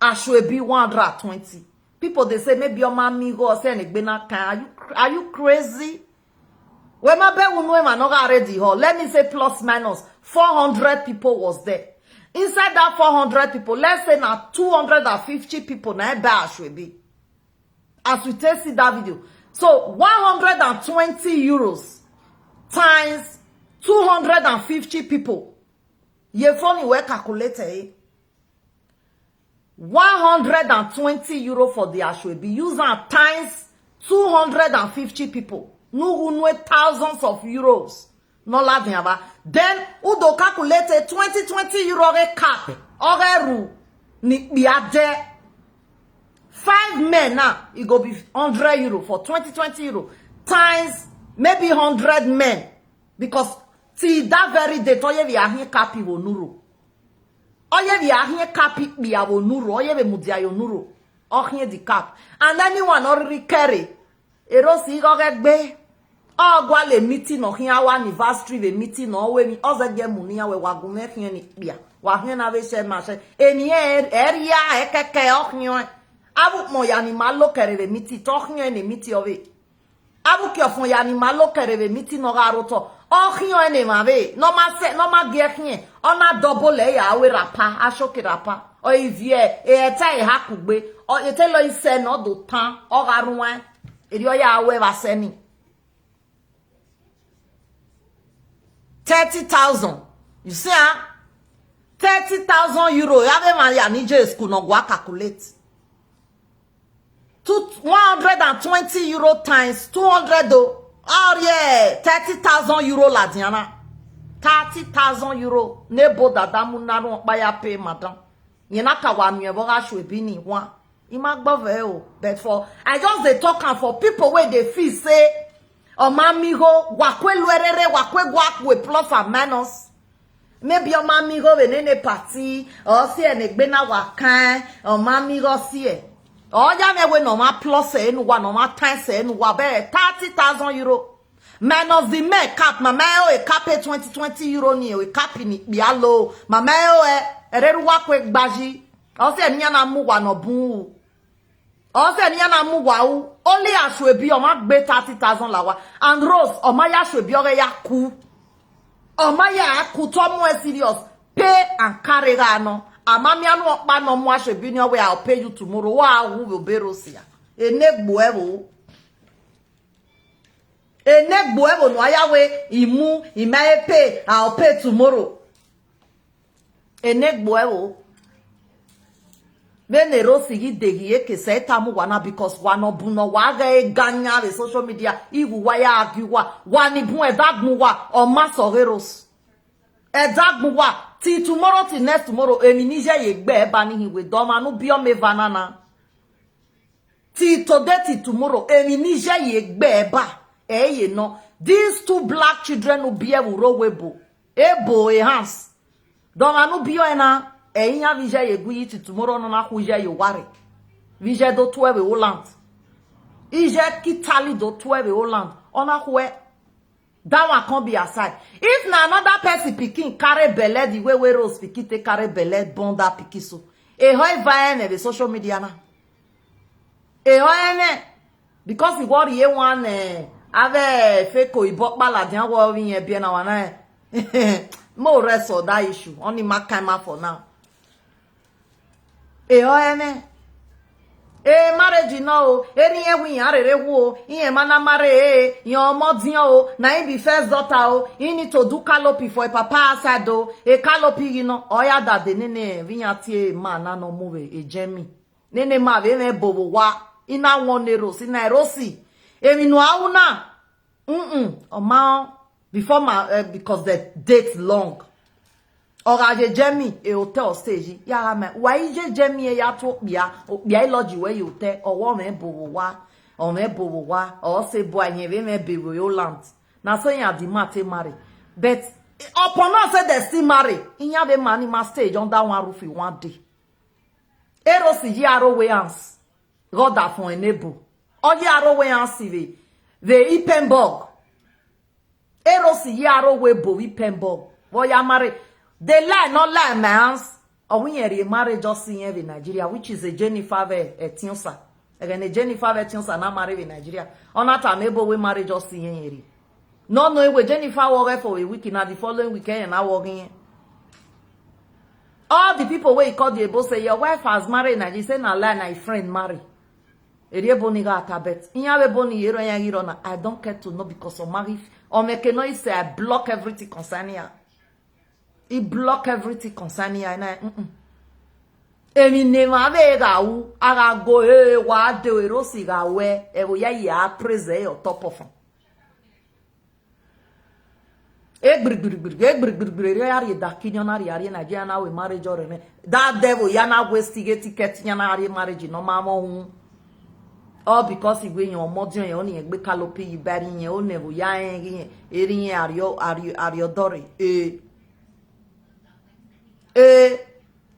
Ashwebi one hundred and twenty. People they say maybe your mommy go or say anybody na kind. Are you cr- are you crazy? When my bed will know him and not ready hall. Let me say plus minus four hundred people was there. Inside that four hundred people, let's say now two hundred and fifty people now buy Ashwebi. As we take see that video. So one hundred and twenty euros times two hundred and fifty people. Ye funny we calculate eh? one hundred and twenty euro for the Ashwebi. Use am times two hundred and fifty people. Nugu nwe thousands of euros. No la diaba. Then Udo calculate a twenty twenty euro ge cap. Oge ru ni biade. Five men now, it go be hundred euro for twenty twenty euro times maybe hundred men. Because till that very day, toye we are here capi wo nuro. Oye we are here capi biya wo nuro. Oye we mudia yo nuro. Oye the cap. And anyone already carry. Erosi go get be. Ogwa le meeting no here our anniversary we meeting no we mi oze ge muni ya we wagun me here ni biya. Wa here na we share ma share. Eni e area e keke ohin. Abu mo ya ni ma lo kere we meeting to here ni meeting of it. Abu ki ofun ya ni ma lo kere we meeting no ga roto. Ohin ene ma we. No ma se no ma ge here. Ona double e ya we rapa. Ashoki rapa. O ivie e eta e hakugbe. O ete lo ise no do tan. O ga ruwan. Eri o ya we va seni. Thirty thousand. You see, huh? Thirty thousand euro. Have a man ya ni je school no go calculate. Two, one hundred and twenty euro times two hundred though. Oh yeah, thirty thousand euro la diana. Thirty thousand euro. Nebo dadamu naru okpa ya pay madam. Yena ka wa mi ebo ga shwe bi ni wa. Ima gbove o. But for I just dey talk am for people wey dey feel say omamigo wakwe lwerere wakwe gwakwe plus and minus. Maybe omamigo we nene party or see enegbe na wakan omamigo see e. Or ya me we no ma plus e nu wa no ma times e nu wa be thirty thousand euro. Minus the men cap, mama e o e cap e twenty twenty euro ni o e cap ni bialo. Mama e o e ereru wa kwe gbaji. O se ni ana mu wa no bun. O se ni ana mu wa u. Only Ashwebi o ma gbe thirty thousand lawa. And Rose o ma ya Ashwebi o ya ku. O ma ya ku to mu e serious. Pay and carry ga no. Ama mi anu okpa no mu Ashwebi ni o we I'll pay you tomorrow. Wa hu we be Rose ya. Enegbo e wo. Enegbo ewo no ayawe imu imae pay I'll pay tomorrow. Enegbo ewo. Bene Rosi gi degi eke se tamu wana because wano buno wa ga e ganya the social media igu wa ya agi wa wani bun e dagmu wa o ma so ge Rosi. E dagmu wa till tomorrow till next tomorrow emi ni je ye gbe e ba ni hi we do ma nu bi o me vanana. Till today till tomorrow emi ni je ye gbe e ba e ye no. These two black children will be able ro webo ebo e hands. Don anu bi o e na e yan vi je ye gu yi till tomorrow no na ku je ye ware. Vi je do twelve Holland. Ije kitali do twelve Holland. Ona ku e That one can't be aside. If na another person pikin carry belle the way wey Rose pikin take carry belle born that pikin so. E ho eva ene the social media na. E ho ene because e worry e one eh, ave fake oyibo pala dia wo yen bi na wana eh. Mo rest on that issue. Only my kind man for now. E o ene. E marriage no o. Eri e wi arere wu o. Iye mana mare e. Yan omo diyan o. Na him be first daughter o. He need to do kalopi for a papa outside o. E kalopi you know. Oya da de nene. Viyan ti e ma na no move. E jemi. Nene ma ve me bobo wa. Ina one euro. Si na euro si. Emi no auna. Mm-mm. Oma before my uh, because the date long. Or as a Jemmy, a hotel stage, yara me. Why is a Jemmy a yat okpia, okpia lodge where you tell, or woman bowa, or me bowa, or say boy, you may be royal land. Now so you have the mate marry. But upon us say they still marry, in have a man in my stage on that one roof in one day. Eros is yaro way hands. God that for enable. All yaro way hands, the Ipenbog. Eros yaro we bo Ipenbog. What ya marry? They lie, not lie, my hands. Or we are married just in every Nigeria, which is a Jennifer Ve-, Etinsa. Again, a Jennifer Ve Etinsa not married in Nigeria. Or not a neighbor we married just in every. No, no, we Jennifer work for a week, now the following weekend, and I work in. All the people where you call the able say, "Your wife has married," and you say, "Na lie, na your friend marry." Eri ebo ni ga atabet. Inya we boni yero ya yiro na. I don't care to know because of marriage. Or make no say I block everything concerning her. He block everything concerning her. And I, mm-mm. Emi ne ma be ga u, aga go, eh, wa de we ro si ga we, e wo ya ya praise e on top of him. Egbirigbirigbiri, egbirigbirigbiri, ya ri da kinyo na ri, ari Nigeria na we marriage or me. That devil ya na waste get ticket ya na ri marriage no ma mo hun. All because he we your mother your only egbe kalopi you bury yen o never ya en yen, eri yen ario, ario, ario dore. Eh. Eh.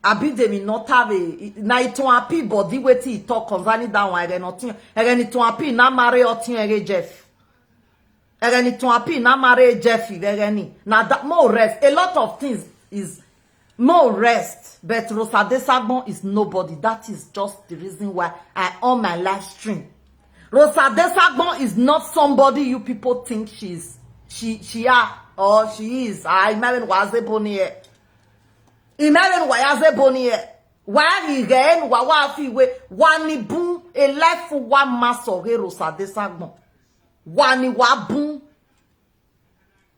Abi dem not have a, na it to happy body wetin he talk concerning that one. Again nothing. Again it to happy na marry or thing again Jeff. Again it to happy na marry Jeff. Again na that more rest. A lot of things is more rest. But Rosa Desagbon is nobody. That is just the reason why I on my live stream. Rosa Desagbon is not somebody you people think she's she she are or she is. I imagine was a boni. Imagine why as a boni. Why he gain wa wa fi we wani bun a life for one mass of Rosa Desagbon. Wani wa bun.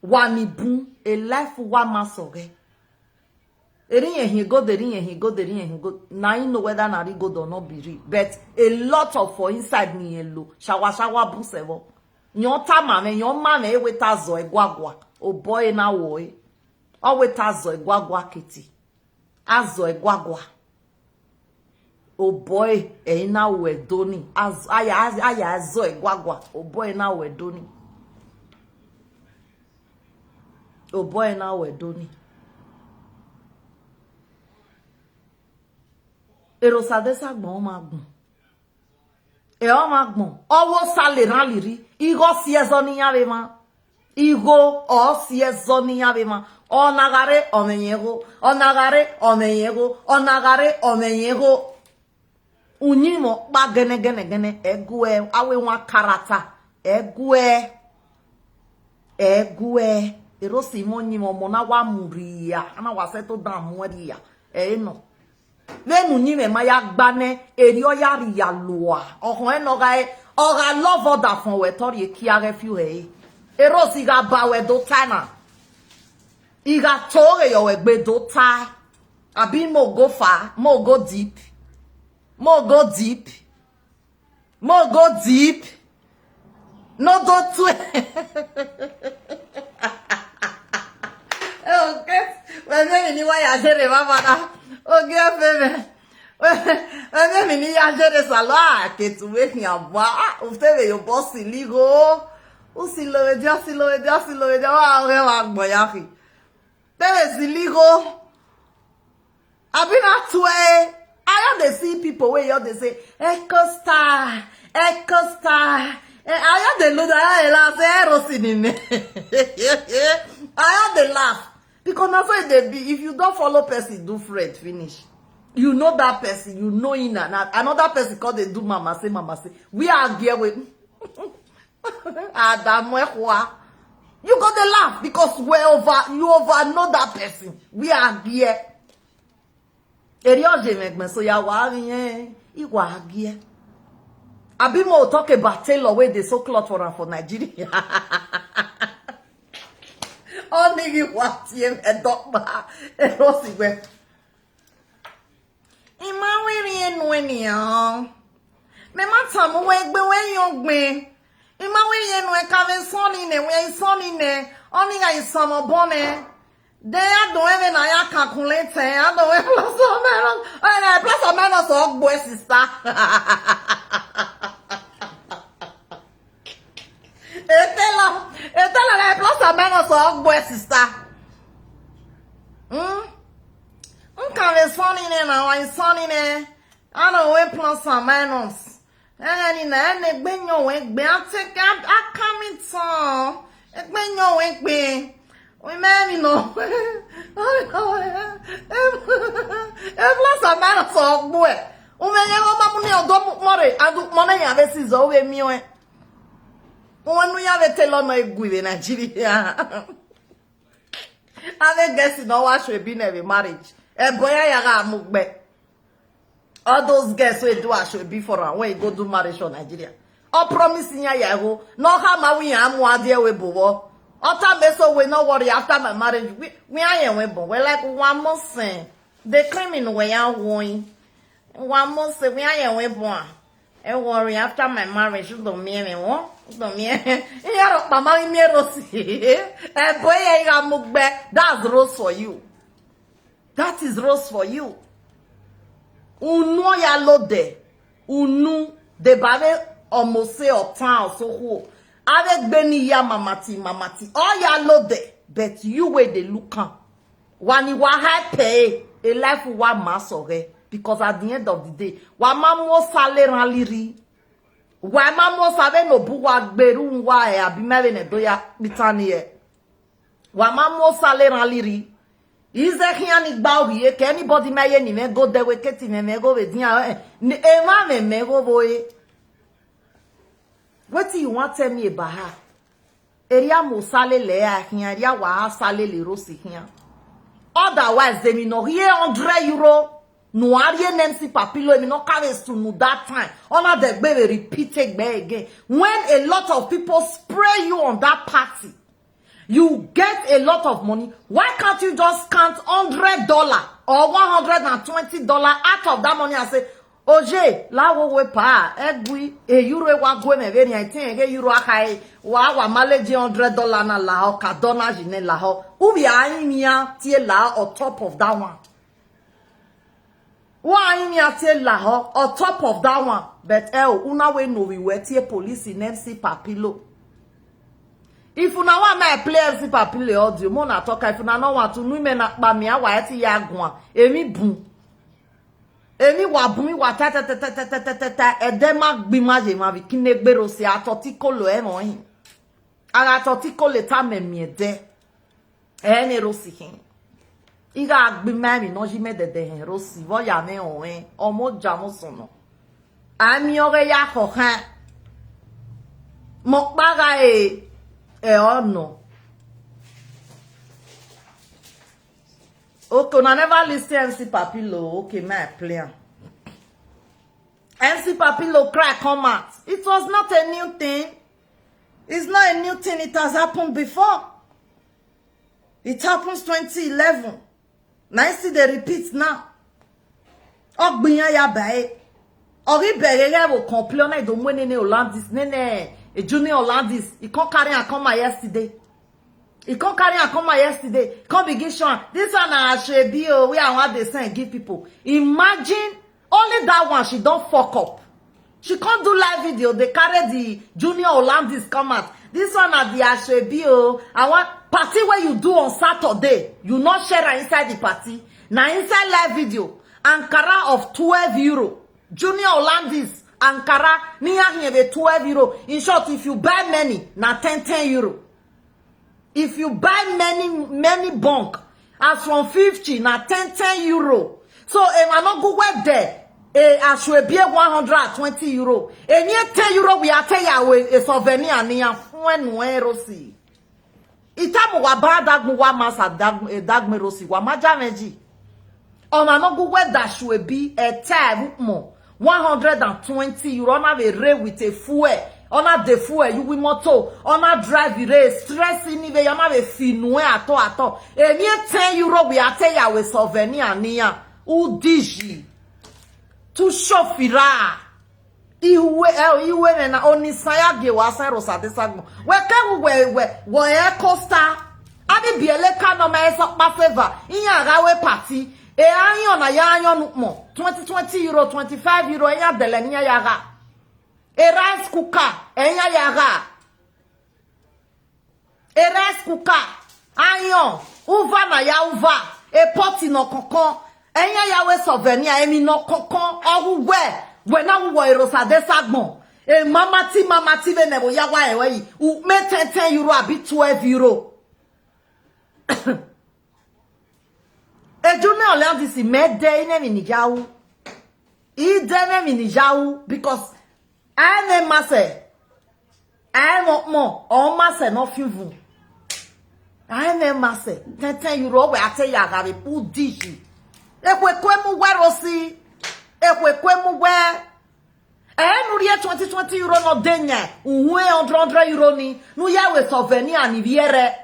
Wani bun a life for one mass of. Eri yen he go, eri yen he go, eri yen he go. Now you know whether na ri go or not be ri. But a lot of for inside me lo. Shawa shawa bun sevo. Nyon ta mame, nyon mame e we ta zo e gwagwa. O boy na wo e. O we ta zo e gwagwa kiti. Azo e gwagwa. O boy e ina we doni. Az aya aya azo e gwagwa. O boy na we doni. O boy na we doni. Erosa Desagbon ma gun. E o ma gbon. Owo sale ran liri. Igho si ezo ni ya ve ma. Igho o si ezo ni ya ve ma. Ona gare o me yen gho. Ona gare o me yen gho. Ona gare o me yen gho. Unyi mo pa gene gene gene. Egue. Awe wa karata. Egue. Egue. Erosi mo nyi mo mo na wa muria. Ana wa se to dan muria. E no. Venu ni me ma ya gba ne, eri o ya ri ya lua. Ohun e no ga e, o ga love other fun we tori e ki a ge fi e. Erosi ga ba we do tana. I ga to ge yo we gbe do ta. Abi mo go far, mo go deep. Mo go deep. Mo go deep. No do twe. Okay. Weme mi ni wa ya jere baba na. Oge feme. Weme mi ni ya jere salo a ke tu we ni aba. U feme yo boss ligo. U si lo we dia, si lo we dia, si lo we dia. Wa oge wa gbo ya fi. Te we si ligo. Abi na twe. I don dey see people wey just dey say, "Echo Star, Echo Star." Eh, I just dey look down, I laugh, say, "Eh, Rosie nine." I just dey laugh. Because na so e dey be. If you don follow person, do friend finish. You know that person, you know him na, na another person come dey do mama say, mama say. We are there with Adamu Ekwa. You go dey laugh because we over, you over know that person. We are there. Eri oje megbe so ya wa ri yen, I wa gie. Abi mo talk about tailor wey dey sew cloth for am for Nigeria. Oni gi wa tie me dokpa. Erosi we. Ima we ri enu eni o. Me ma tamu we gbe we yo gbe. Ima we ri enu e ka ve soni ne, we soni ne. Oni ga isomo bone. Then I don't even I calculate. I don't even plus or minus. And I plus or minus all boy sister. Etela, etela na plus or minus all boy sister. Hmm. Nka ve soni ne na wa soni ne. I don't win plus or minus. Ẹni na ẹni gbe yan wen gbe ati ka akami tan. Egbe yan wen gbe. We me mi no. E plus or minus all boy. Ume ye wo mamu ni odo mu more adu mo ne ya ve si zo we mi we. Uwe nu ya ve telo no egui ve Nigeria. Ave guess no wa should be never marriage. E boya ya ga mu gbe. All those girls wey do asoebi for am when you go do marriage for Nigeria. All promising ya ya go. No ha ma we am wa there we bowo. All time they so we no worry after my marriage. We we are here we born. We like one more thing. The criminal we are going. One more thing we are here we born. E worry after my marriage. You don't mean me one. You don't mean. You are mama me rose. E boy ya mugbe. That's rose for you. That is rose for you. Unu ya lode. Unu de bave omose otan osoho. Ave gbeni ya mamati mamati. O ya lode. But you wey dey look am. Wani wa hype e life wa ma sore. Because at the end of the day, wa ma mo sale ran liri. Wa ma mo save no bu wa gberu wa e abi meve ne do ya pitani e. Wa ma mo sale ran liri. Ize hian ni gba ohiye ke anybody me ye ni me go de we keti me me go we dia e. Ni e ma me me go bo e. Wetin you wan tell me about her? Eria mo sale le a hian, eria wa ha sale le rosi hian. Otherwise, they me no here hundred euro. No are N M C Papilo, me no carry to no that time. Ona de gbe we repeat it gbe again. When a lot of people spray you on that party, you get a lot of money. Why can't you just count hundred dollar or one hundred and twenty dollar out of that money and say, "Oje, la wo we pa, egui, e euro wa go me very I think e euro akai, wa wa mileage hundred dollar na la ho, ka dona jine la ho." Ubi aimia tie la on top of that one. Wa aimia tie la ho on top of that one. But eh, una we no we we tie police in M C Papilo. If una want me play M C Papilo audio, mo na talk. If una no want to, no me na pa me awa eti ya gwan. Emi bun. Emi wa bun mi wa ta ta ta ta ta ta ta ta ta. Ede ma gbi ma je ma vi kine gbero se atoti kolo e mo yin. Ara atoti kolo ta me mi ede. E ne rosi hin. Iga gbi ma mi no ji me dede hin rosi. Vo ya me o en. Omo ja mo sono. Ami ore ya ho han. Mo paga e. E ono. Okay, una never listen M C Papilo. Okay, my plan. M C Papilo cry come out. It was not a new thing. It's not a new thing. It has happened before. It happens twenty eleven. Now I see they repeat now. Ogbiyan ya bae. Ori bere ya wo complain na do mwe nene Hollandis nene e Junior Hollandis. He come carry and come out yesterday. He come carry and come out yesterday. Come begin show am. This one na asoebi o. We are one dey send give people. Imagine only that one she don fuck up. She come do live video. They carry the Junior Hollandis come out. This one na the asoebi o. I want party where you do on Saturday. You not share am inside the party. Na inside live video. Ankara of twelve euro. Junior Hollandis Ankara, ni ya hie be twelve euro. In short, if you buy many, na ten ten euro. If you buy many, many bunk, as from fifty, na ten ten euro. So, if I no go where there, eh, as we be one hundred and twenty euro. And yet ten euro, we are tell you a souvenir and you when we rosi. Itamu wa ba dagmu wa masa dagmu, eh, dagmu rosi wa maja meji. Ona no go where that should be a time mo. One hundred and twenty euro, ona be re with a fuel. Ona the fuel, you will moto. Ona drive re stress in the, ona be finu ato ato. And yet ten euro, we are tell you a souvenir niya. Udiji. Tu shofira. Iwe, eh, iwe me na oni saya ge wa sa rosa de sagmo. We ke we, we, we e costa. Abi biele ka no ma eso pa favor. Iya ga we party. E ayo na ya ayo nu mo. Twenty, twenty euro, twenty-five euro, iya dele ni ya ga. A rice cooker, iya ya ga. A rice cooker, ayo, uva na ya uva, a pot no kankan. Iya ya we souvenir, emi no kankan. Ogu we, we na wo erosa de sagbon. E mama ti, mama ti ve ne bo ya wa ewe yi. U me ten, ten euro abi twelve euro. Eju ne ole this me de ine mi ni jawu. I de ne mi ni jawu because I ne mase. I mo mo o mase no finvu. I ne mase. Ten, ten euro we ate ya ga be pu diji. Ekwe kwe mu we rosi. Ekwe kwe mu we. E nu rie twenty, twenty euro no de nye. Uwe hundred, hundred euro ni. Nu ya we souvenir ani viere.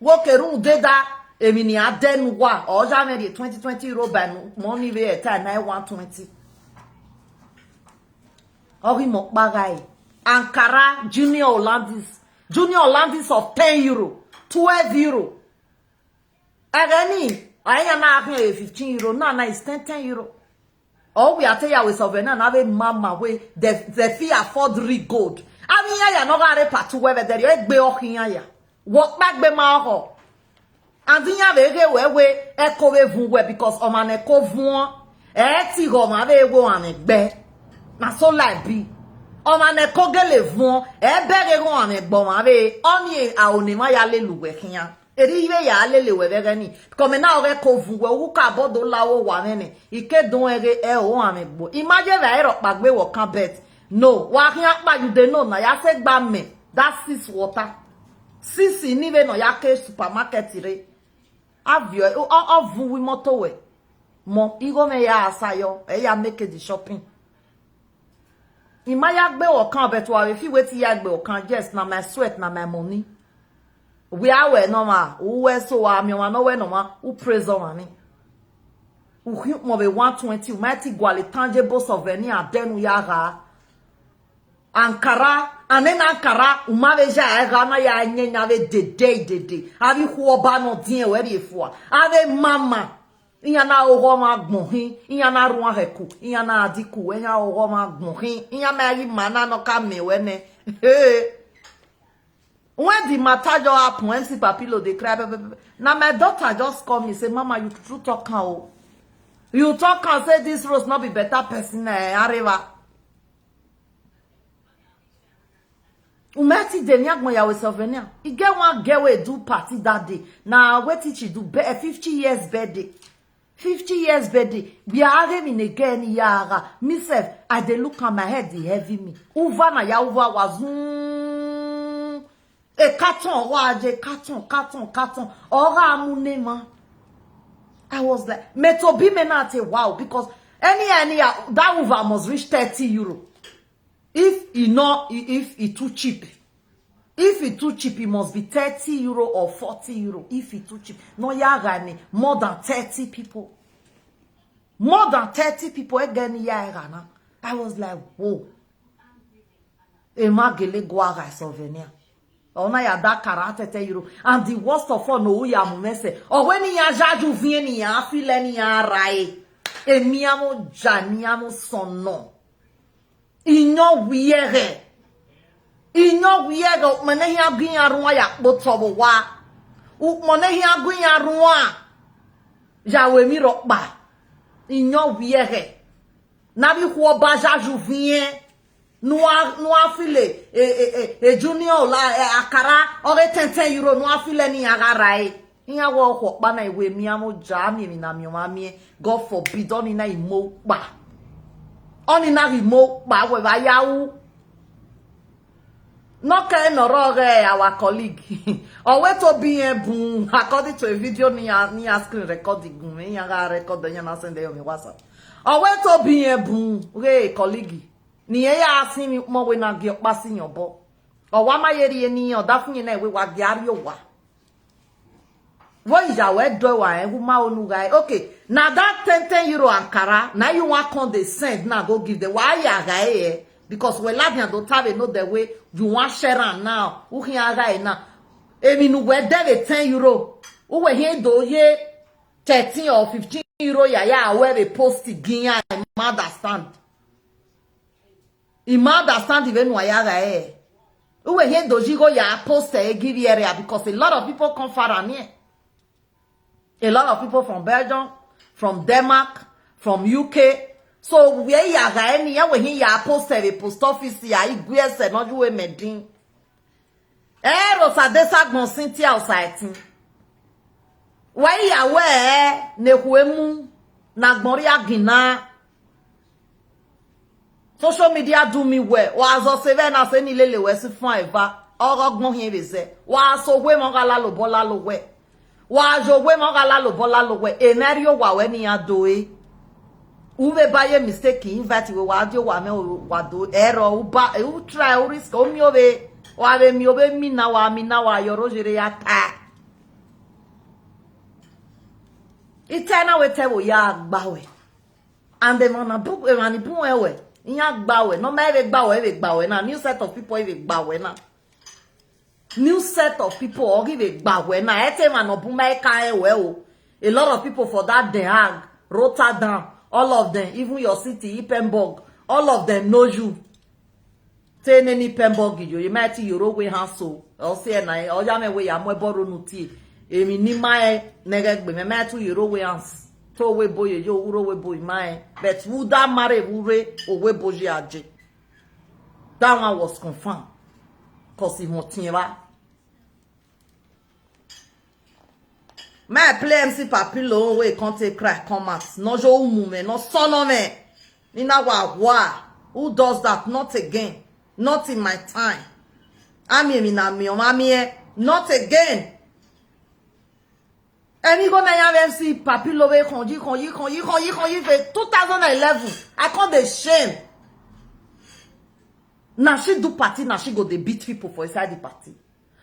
Wo ke ru de da. Emi ni a de nu wa. O ja me rie twenty, twenty euro by nu. Money we e ta na one twenty. Ori mo pa gai. Ankara, Junior Hollandis. Junior Hollandis of ten euro, twelve euro. Agani, aya na ahun e fifteen euro. Na, na, is ten, ten euro. O we ate ya we souvenir na ve mama we the, the fee afford re gold. Ami ya ya no ga re patu we ve de re gbe o hin ya. Wo pa gbe ma ho. And ya ve ge we we e ko ve vun we because o ma ne ko vun o. E ti go ma ve wo an gbe. Na so life be. O ma ne ko gele vun o. E be ge go an gbo ma ve. O ni a o ni ma ya le lu we hin ya. Eri ive ya lele we veghe ni. Because me na oghe ko vun we, u ka bodo la wo wa vene. Ike don eghe e o ame gbo. Imagine ve ero pa gbe wo kan bet. No, wa khian pa you dey know na ya se gba me. That six water. Six ni ve no ya ke supermarket re. Avio, o, o, o vun wi moto we. Mo, igo me ya asayo, e ya make the shopping. Ima ya gbe wo kan bet wa we fi we ti ya gbe wo kan, yes, na my sweat, na my money. We are we no ma, u we so wa mi wa no we no ma, u praise on me. U hi mo be one twenty, u mighty gwale tangible souvenir, and then u ya ga. Ankara, and then Ankara, u ma ve ja e ga na ya nye nya ve dede dede. Avi khu oba no dien we bi fua. Ave mama. Iya na ogho ma gbon hin, iya na ruan heku, iya na adiku, iya ogho ma gbon hin, iya ma yi ma na no ka me we ne. Hey. When the matter just happen, M C Papilo dey cry, pe, pe, pe, pe. Na my daughter just call me, say, "Mama, you true talk am o. You talk am say this Rose no be better person, eh, Areva." Umeti de ni agbon ya we souvenir. E get one girl wey do party that day. Na wetin she do, be, fifty years birthday. Fifty years birthday. We are having mi ne girl ni ya ga. Me sef, I dey look am, my head dey heavy me. Uva na ya uva wa zoom. A carton, wa je carton, carton, carton. Ora amu ne ma. I was like, me to be me na te wow, because any, any, uh, that uva must reach thirty euro. If e no, if e too cheap. If e too cheap, e must be thirty euro or forty euro. If e too cheap. No, ya ga ni more than thirty people. More than thirty people, again, ya ga na. I was like, "Whoa." E ma gele gwa ga souvenir. Ona ya da kara thirty euro. And the worst of all, no, ya mu mese. O we ni ya jaju vien ni ya file ni ya rai. E mi amo ja ni amo sono. Inyo wiere. Inyo wiere, ukmene hi agu ya ruwa ya kpoto bo wa. Ukmene hi agu ya ruwa. Ya we mi rokpa. Inyo wiere. Na bi khu oba jaju vien. Nua, nua file, e, e, e, e, Junior la, e, Akara, oghe ten, ten euro, nua file ni ya ga rai. Iya wo kho pa na iwe mi amo ja mi, mi na mi o ma mi. God forbid, oni na imo pa. Oni na imo pa, we ba ya u. No ke no ro ge our colleague. O we to bi en bun, according to a video ni ya, ni ya screen record gun, me ya ga record ya na send yo mi WhatsApp. O we to bi en bun, ge colleague. Ni e ya si mi mo we na gi opa si yan bo. O wa ma ye ri ni o da fun yin na we wa gi ari o wa. Wo iya we do wa e wu ma onu ga. Okay, na that ten, ten euro Ankara, na you wan come dey send na go give them. Wa ya ga e, because we la dia do ta we know the way you wan share am now. U hin aga e na. Emi nu we de we ten euro. Uwe he do ye thirteen or fifteen euro ya ya we be post ginya. I ma understand. I ma understand even wa ya ga eh. Uwe he do jigo ya post e give area because a lot of people come far and here. A lot of people from Belgium, from Denmark, from U K. So where ya ga any ya we he ya post e post office ya igwe se no ju we medin. Eh, Rosa Desa gbon Cynthia Osaetin. Why ya we ne huemu na gbori agina. Social media do me well. Wa zo se ve na se ni lele we si fun eva. Ogo gbon hin be ze. Wa so we mo ga la lo bo la lo we. Wa jo we mo ga la lo bo la lo we. E na ri o wa we ni ya do e. U be ba ye mistake invite we wa di o wa me o wa do ero u ba e u try u risk o mi o be wa be mi o be mi na wa mi na wa yo ro jere ya ta. Ite na we te wo ya gba we. And the man bu e man bu e we. Iya gba we. No me we gba we we gba we na new set of people we gba we na. New set of people or give a gba we na ete man no bu me ka e we o. A lot of people for that Den Haag, Rotterdam, all of them, even your city Ipenburg, all of them know you. Te ne ni Ipenburg yo, you might yoro we hanso. O se na o ya me we ya mo boro nu ti. Emi ni ma e nege gbe me might yoro we hanso. To we boye yo uro we boy ma e. But who that marry who re o we boje aje. That one was confirmed. Cause he won't ba. Me play M C Papilo wey come take cry come out. No jo umu me, no son of me. Nina wa wa. Who does that? Not again. Not in my time. Ami mi na mi o ma mi e. Not again. Emi go na ya M C Papilo wey konji konji konji konji konji for two thousand eleven. I come dey shame. Na she do party, na she go dey beat people for inside the party.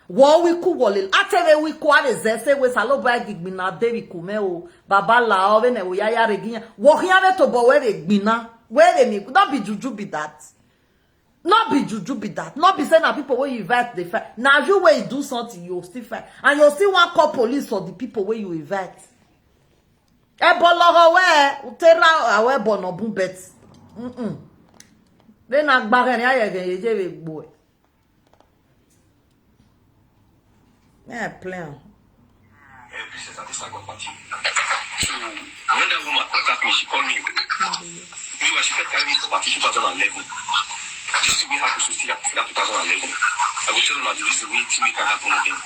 Wo wi ku wole. Ateve wi ku ave zese we salo ba gigbi na de wi ku me o. Baba la o ve ne wo ya ya reginya. Wo hia ve to bo we ve gbina. We ve mi. No be juju be that. No be juju be that. No be say na people wey you invite dey fight. Na you wey do something, you still fight. And you still wan call police for the people wey you invite. Ebo loho we, utera awe bono bun bet. Mm-mm. They na gbagene ayege yeje ve gbo e. Me I play am. Eh, princess, I think I got party. So, when that woman contact me, she called me. Meanwhile, she first carry me for party two thousand eleven. This thing wey happen so still happen for that two thousand eleven. I go tell una the reason wey thing wey can happen again.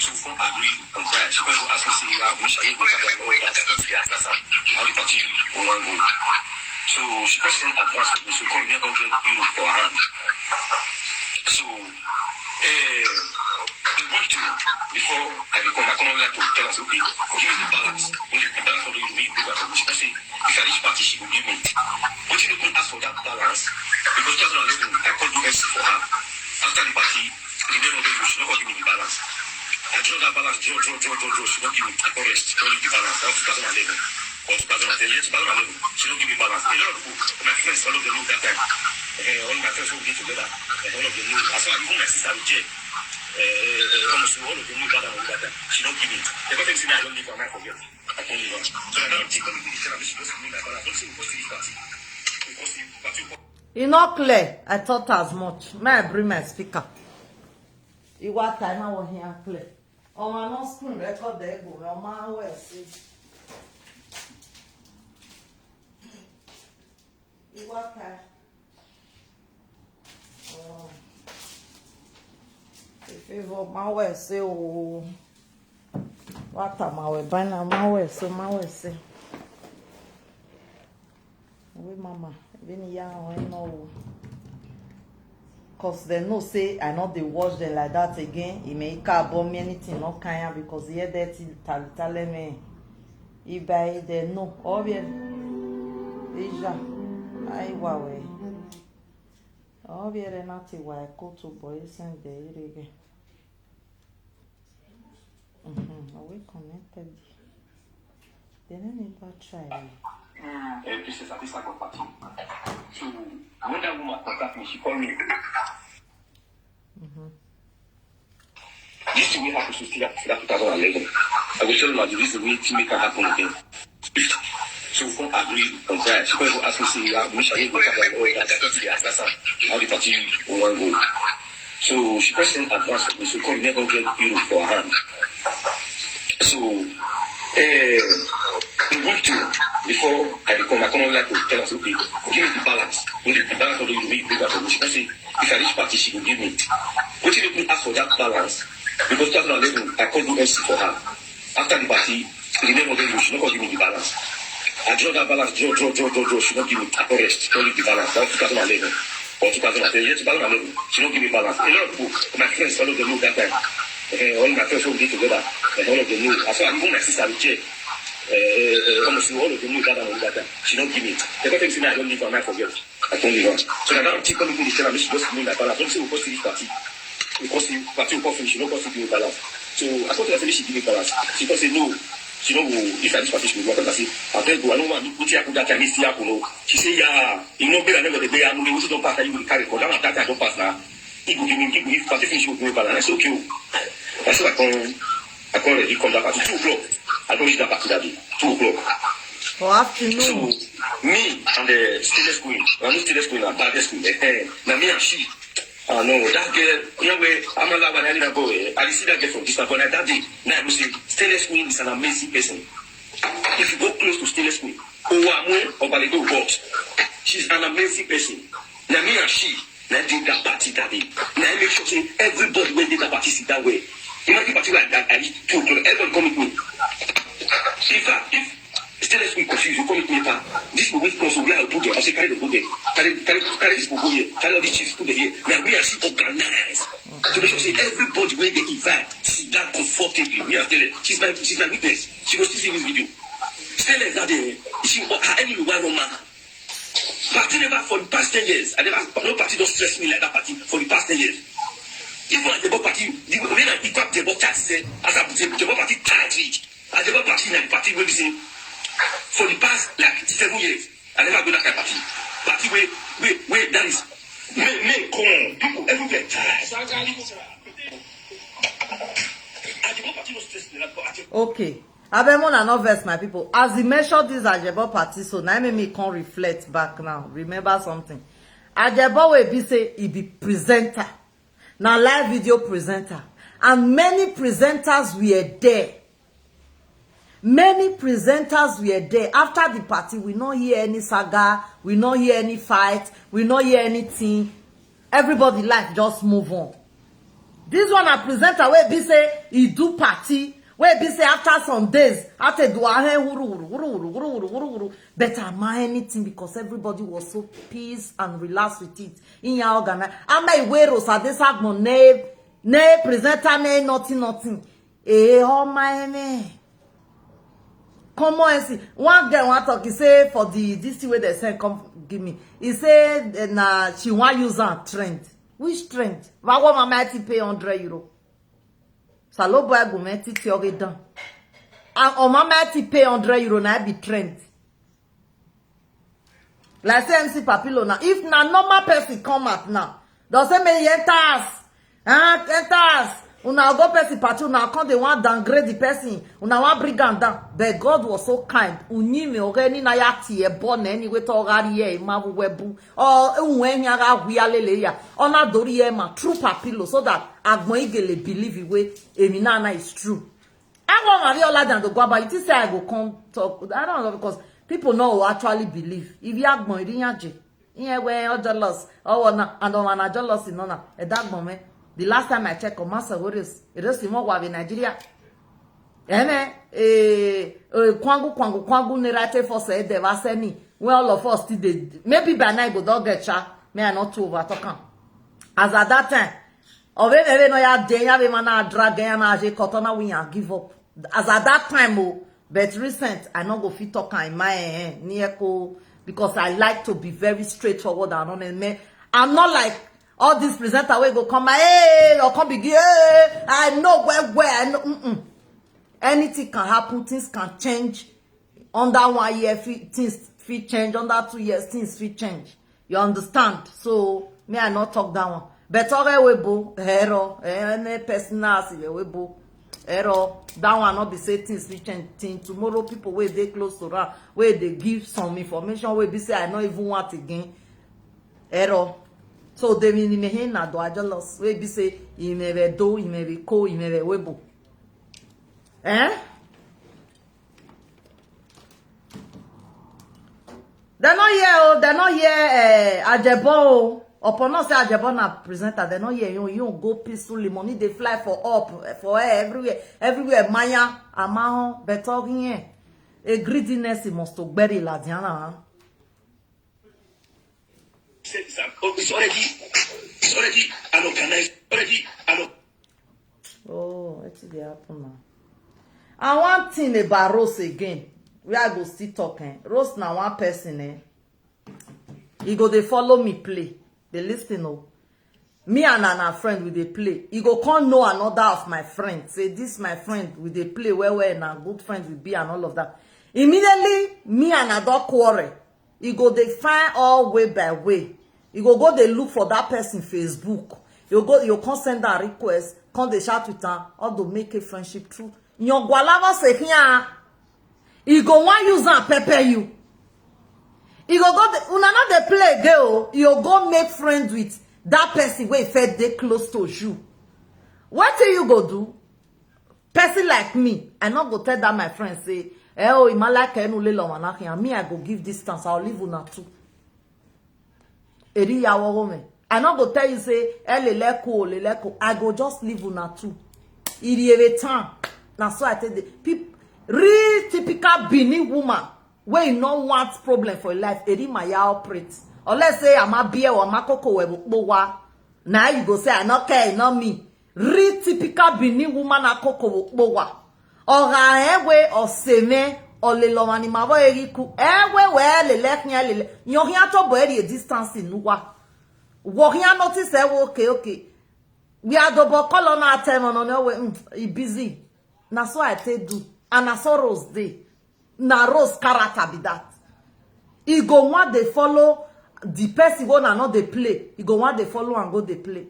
So, we come agree on price. She come go ask me, say, "Ah, which I go tell her, oh, that's not the address. How the party we wan go?" So, she come send advance for me. So, come, me come get bill for her hand. So, eh, the week two before I dey come, I come like to tell her, say, "Okay, give me the balance." When the balance of the week, we go, she come say, "If I reach party, she go give me." Wetin make me ask for that balance? Because two thousand eleven, I come do M C for her. After the party, the day of the week, she no come give me the balance. I draw that balance, draw, draw, draw, draw, draw. She no give me. I come rest, come leave the balance. That was two thousand eleven or two thousand ten. Yes, two thousand eleven. She no give me balance. A lot of people, my friends, all of them know that time. Eh, all my friends who did together, eh, all of them know. As far even my sister with Jay, eh, eh, eh, almost all of them know that time. She no give me. They got things in I don't leave and I forget. I can't leave her. So I don't think only the therapist, she doesn't give me my balance. Don't say we must leave party. We must leave party. E no clear. I thought as much. May I bring my speaker? Iwa time I was here clear. Oh, I no screen record there go. Oh, my way, see. Iwa time. Oh. If you vote my way, see, oh. What am I way? By now, my way, so my way, see. We mama, even ya, I know. Cause they know say I not dey watch them like that again. It may car bomb me anything, not kind because here that tell tell me. If by they know, obvious. Asia, I wa we. Obvious not the way I go to boy send the irege. Mm-hmm. Are we connected? They don't need to try. Eh, this is at least I got party. So, when that woman contact me, she called me. Mm-hmm. This thing wey happen to Stella for that two thousand eleven, I go tell una the reason wey thing make am happen again. So we come agree on that. She come even ask me say, "Ah, make I go carry am all that, that the assassin, how the party wan go." So she come send advance for me. So come never get euro for her hand. So, eh, a week two before I dey come, I come like to tell her say, "Okay, give me the balance." When the balance of the euro, make you bring am for me. She come say, "If I reach party, she go give me." Wetin make me ask for that balance? Because two thousand eleven, I come do M C for her. After the party, the name of the euro, she no come give me the balance. I draw that balance, draw, draw, draw, draw, draw. She no give me. I come rest, come leave the balance. That was two thousand eleven or two thousand eleven. Yeah, two thousand eleven. She no give me balance. A lot of people, my friends, all of them know that time. Eh, all my friends wey we dey together, eh, all of them know. As well, even my sister, Richie, eh, eh, eh, almost all of them know that time, that time. She no give me. They come tell me say, "Nah, I don leave am, I forget." I come leave am. So na that thing come make me dey tell her, make she just give me my balance. Don't say we come see this party. We come see party, we come finish, you no come see give me balance. So I come tell her say make she give me balance. She come say no. She no go, if I this party, she go do am. I say, "Abeg o, I no want wetin happen that time, make e still happen o." She say, "Yeah, you know, I never dey, I know wetin don pass, na you go dey carry come. That one, that time don pass na." He go give me, he go, if party finish, he go give me balance. I say, "Okay o." I say, I come, I come ready, come that party. Two o'clock. I don reach that party that day. Two o'clock. For afternoon. So, me and the stainless queen, I know stainless queen, na baddest queen, eh, eh, na me and she. Ah, no, that girl, you know where Amala Wanani na boy, eh? I dey see that girl from distance, but like that day, now I know say stainless queen is an amazing person. If you go close to stainless queen, Owamwe Obaledo, what? She's an amazing person. Na me and she, na dey that party that day. Na I make sure say everybody wey dey that party sit down well. Imagine party like that, I reach two o'clock, everybody come meet me. In fact, if stainless queen confuse, you come meet me, pa. This people wey come, so where I put them, I say, "Carry them go there. Carry, carry, carry this people go here. Carry all these chiefs put them here." Na me and she organize to make sure say everybody wey dey invite sit down comfortably. Me and stainless, she's my, she's my witness. She go still see this video. Stainless that day, she, her enemy wan run mad. Party never, for the past ten years, I never, no party don stress me like that party for the past ten years. Even at the Jebo party, the way I equip the Jebo chat, say, as I put the Jebo party tight reach, at the Jebo party na the party wey be say, for the past, like, seven years, I never go that kind of party. Party wey, wey, wey, that is, men, men come, people everywhere. At the Jebo party no stress me like that. Okay. Abeg, una no vex, my people. As he mention this Ajebo party, so na make me come reflect back now. Remember something. Ajebo wey be say he be presenter. Na live video presenter. And many presenters were there. Many presenters were there. After the party, we no hear any saga, we no hear any fight, we no hear anything. Everybody life just move on. This one na presenter wey be say he do party, wey be say after some days, after do ahe wuru wuru wuru wuru wuru wuru wuru wuru, but am I anything because everybody was so peace and relaxed with it. Inya organize. Ama iwe rosa this agmo ne, ne presenter ne nothing nothing. Eh, oh my me. Come on, see. One girl wan talk. He say for the, this thing wey they send come give me. He say, eh, na she wan use am trend. Which trend? Wawa mama ti pay hundred euro. Salo boy go me ti ti oge down. And o mama ti pay hundred euro na be trend. Like say M C Papilo now. If na normal person come out now, they'll say, "May he enter us. Ah, enter us." Una go person party, una come dey wan downgrade the person, una wan bring am down. But God was so kind. Unyime oge ni na ya ti e born anyway to gari ye ma bu webu. O unwe nya ga wi alele ya. Ona dori ye ma true Papilo so that agbon igele believe iwe emi na na is true. I want Maria Oladando go about. You think say I go come talk? I don't know, because people no will actually believe. If you are going, you are Iye we o jealous. O na, and o na jealous no na. E da gbon me. The last time I check, o masa worries. It is more wa Nigeria. Eme, eh, eh, kwangu, kwangu, kwangu, ne right for say they were sending. When all of us still dey, maybe by night go don get cha. Me, I not too over talk am. As at that time, of maybe no ya dey, ya be man na drag, ya na je kotona we and give up. As at that time, oh, but recent, I no go fit talk am in my, eh, near ko, because I like to be very straightforward and honest. Me, I'm not like all these presenter wey go come, "Hey," or come begin, "Hey, I know where, where, I know." Mm-mm. Anything can happen, things can change. Under one year, fit, things fit change. Under two years, things fit change. You understand? So, me, I not talk that one. But okay, we bo, hero, any personal as we bo, hero. That one not be say things we change. Thing tomorrow, people wey dey close to her, wey dey give some information wey be say I no even want again, hero. So they mean me na do I jealous. Wey be say he may be do, he may be co, he may be webo. Eh? They no hear, oh, they no hear, eh, Ajebo, oh. Upon us say Ajebo na presenter, they no hear you, you go peacefully, money they fly for up, for air, everywhere, everywhere, Maya, Amahon, Beto, here. A greediness, he must to bury Ladiana. Said it's, an, oh, it's already, it's already an organized, already an. Oh, what did happen now? And one thing about Rose again, where I go still talking. Rose na one person, eh? He go they follow me play. They listen, oh. Me and an friend with they play. He go come know another of my friends. Say this my friend with they play well well and good friends with be and all of that. Immediately, me and another quarrel. He go they find all way by way. He go go they look for that person Facebook. You go, you come send that request, come they shout with her, all to make a friendship true. Your gualava say here. He go one use and pepper you. He go go the, una not the play girl. You go make friends with that person where fed they close to you. What do you go do? Person like me, I not go tell that my friend say, eh, oh, Imala kenu le lo wana here. Me, I go give distance. I'll leave una too. Eri ya wo me. I not go tell you say, eh, leleko, leleko. I go just leave una too. Iri ere time. Na so I take the people. Real typical Benin woman wey no want problem for life. Eri my ya operate. Unless say I'm a beer or I'm a cocoa we wa. Now you go say I not care, not me. Real typical Benin woman akoko wo wa. Oga ewe oseme olelomani mavo eriku ewe we lele knya lele. Nyohia to bo eri distance nuwa. Wohia notice ewe okay, okay. We are double color na time on no we mm, e busy. Na so I take do. And na so Rose dey. Na Rose character be that. He go want they follow the person go na not they play. He go want they follow and go they play.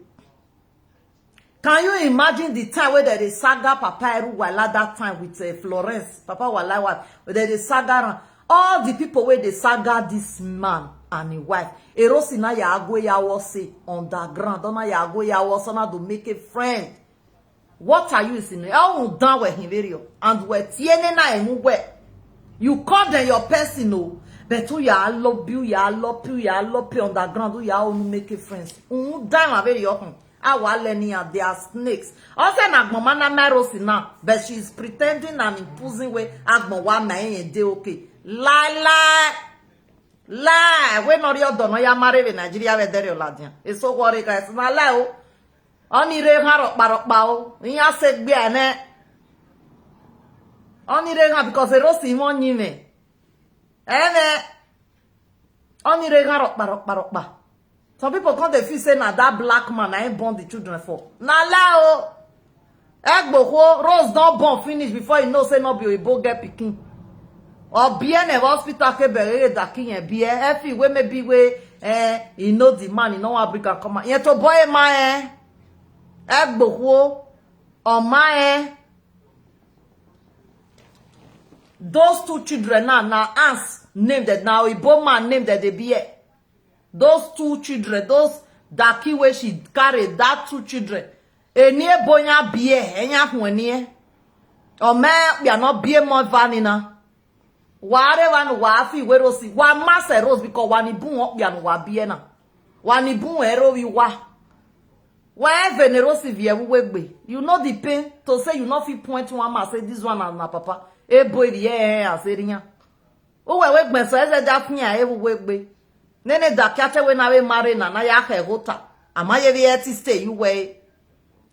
Can you imagine the time where they saga Papa Eru Wala that time with uh, Florence? Papa Wala what? Where they saga around. All the people where they saga this man and his wife. Erosi na ya agwe ya wose underground. Ona ya agwe ya wose na do make a friend. What are you saying? How down where him very and where tiene na emu where? You call them your person, no. But who ya love you, ya love you, ya love you underground, who ya only make a friends. Who down a very often. Our Lenia, they are snakes. Also, Nagbomana Merosi now, but she's pretending and imposing way Agbowa na dey okay. Lie, lie, lie. We no rio dono ya marry with Nigeria with Dario Ladian. It's so worry guys. Na lie o. Oni re ha rokpa rokpa o. Iya se gbe ane. Oni re ha because e Rosi mo nyi me. Ene. Oni re ha rokpa rokpa rokpa. Some people come they feel say na that black man na him born the children for. Na lie o. Egboho Rose don born finish before you know say no be oyibo get pikin. Obie never hospital ke berere daki yen bie efi we maybe we eh he know the man he no wan bring am come out. Yen to boy ma eh. Egboho oma eh. Those two children now na aunts name that na oyibo man name that they be eh. Those two children, those daki wey she carry, that two children. Eni ebonya bie, enya hwenie. Ome ya no bie mo vanina. Ware wan wa fi we Rosi, wa mase Rose because wani bun o ya no wa bie na. Wani bun ero wi wa. Wa even Rosi vie wu we gbe. You know the pain to say you no fit point one man say this one na na papa. E boy the eh as eriyan. Uwe we gbe so eze da fun ya e wu we gbe. Nene da kia te we na we marry na na ya he hota. Ama ye we eti stay you we.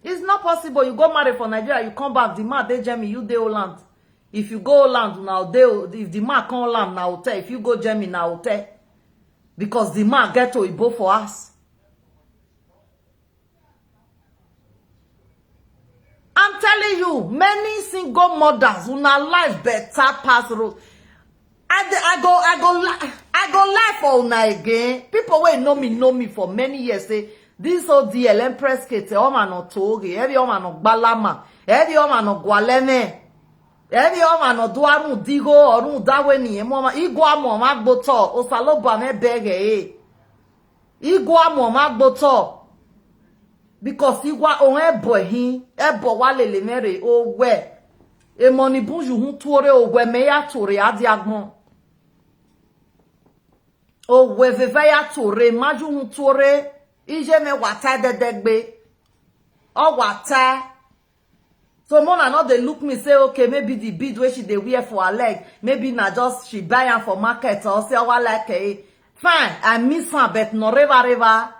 It's not possible. You go marry for Nigeria, you come back, the man dey Germany, you dey Holland. If you go Holland, now dey if the man come Holland, now hotel. If you go Germany, now hotel. Because the man get to Igbo for us. I'm telling you, many single mothers una life better pass road. I dey- I go I go li- I go lie for una again. People wey know me know me for many years say This O D L Empress Kate, ọma nọ toge, every ọma nọ gbalama, every ọma nọ gwaleme, every ọma nọ duaru digo, ọrụ dawe ni emo ọma, igwa mo ma gboto, osaloba me bege e. Igwa mo ma gboto. Because igwa o ebo hin, ebo wa lele mere owe. E mo ni bunju hun tuore owe me ya tuore adi agbon. Owe veve ya tuore, maju hun tuore, ije me wata dedegbe. O wata. So Mona no dey look me say, okay, maybe the bead wey she dey wear for her leg, maybe na just she buy am for market or say, "Owa like eh." Fine, I miss am, but no reva reva.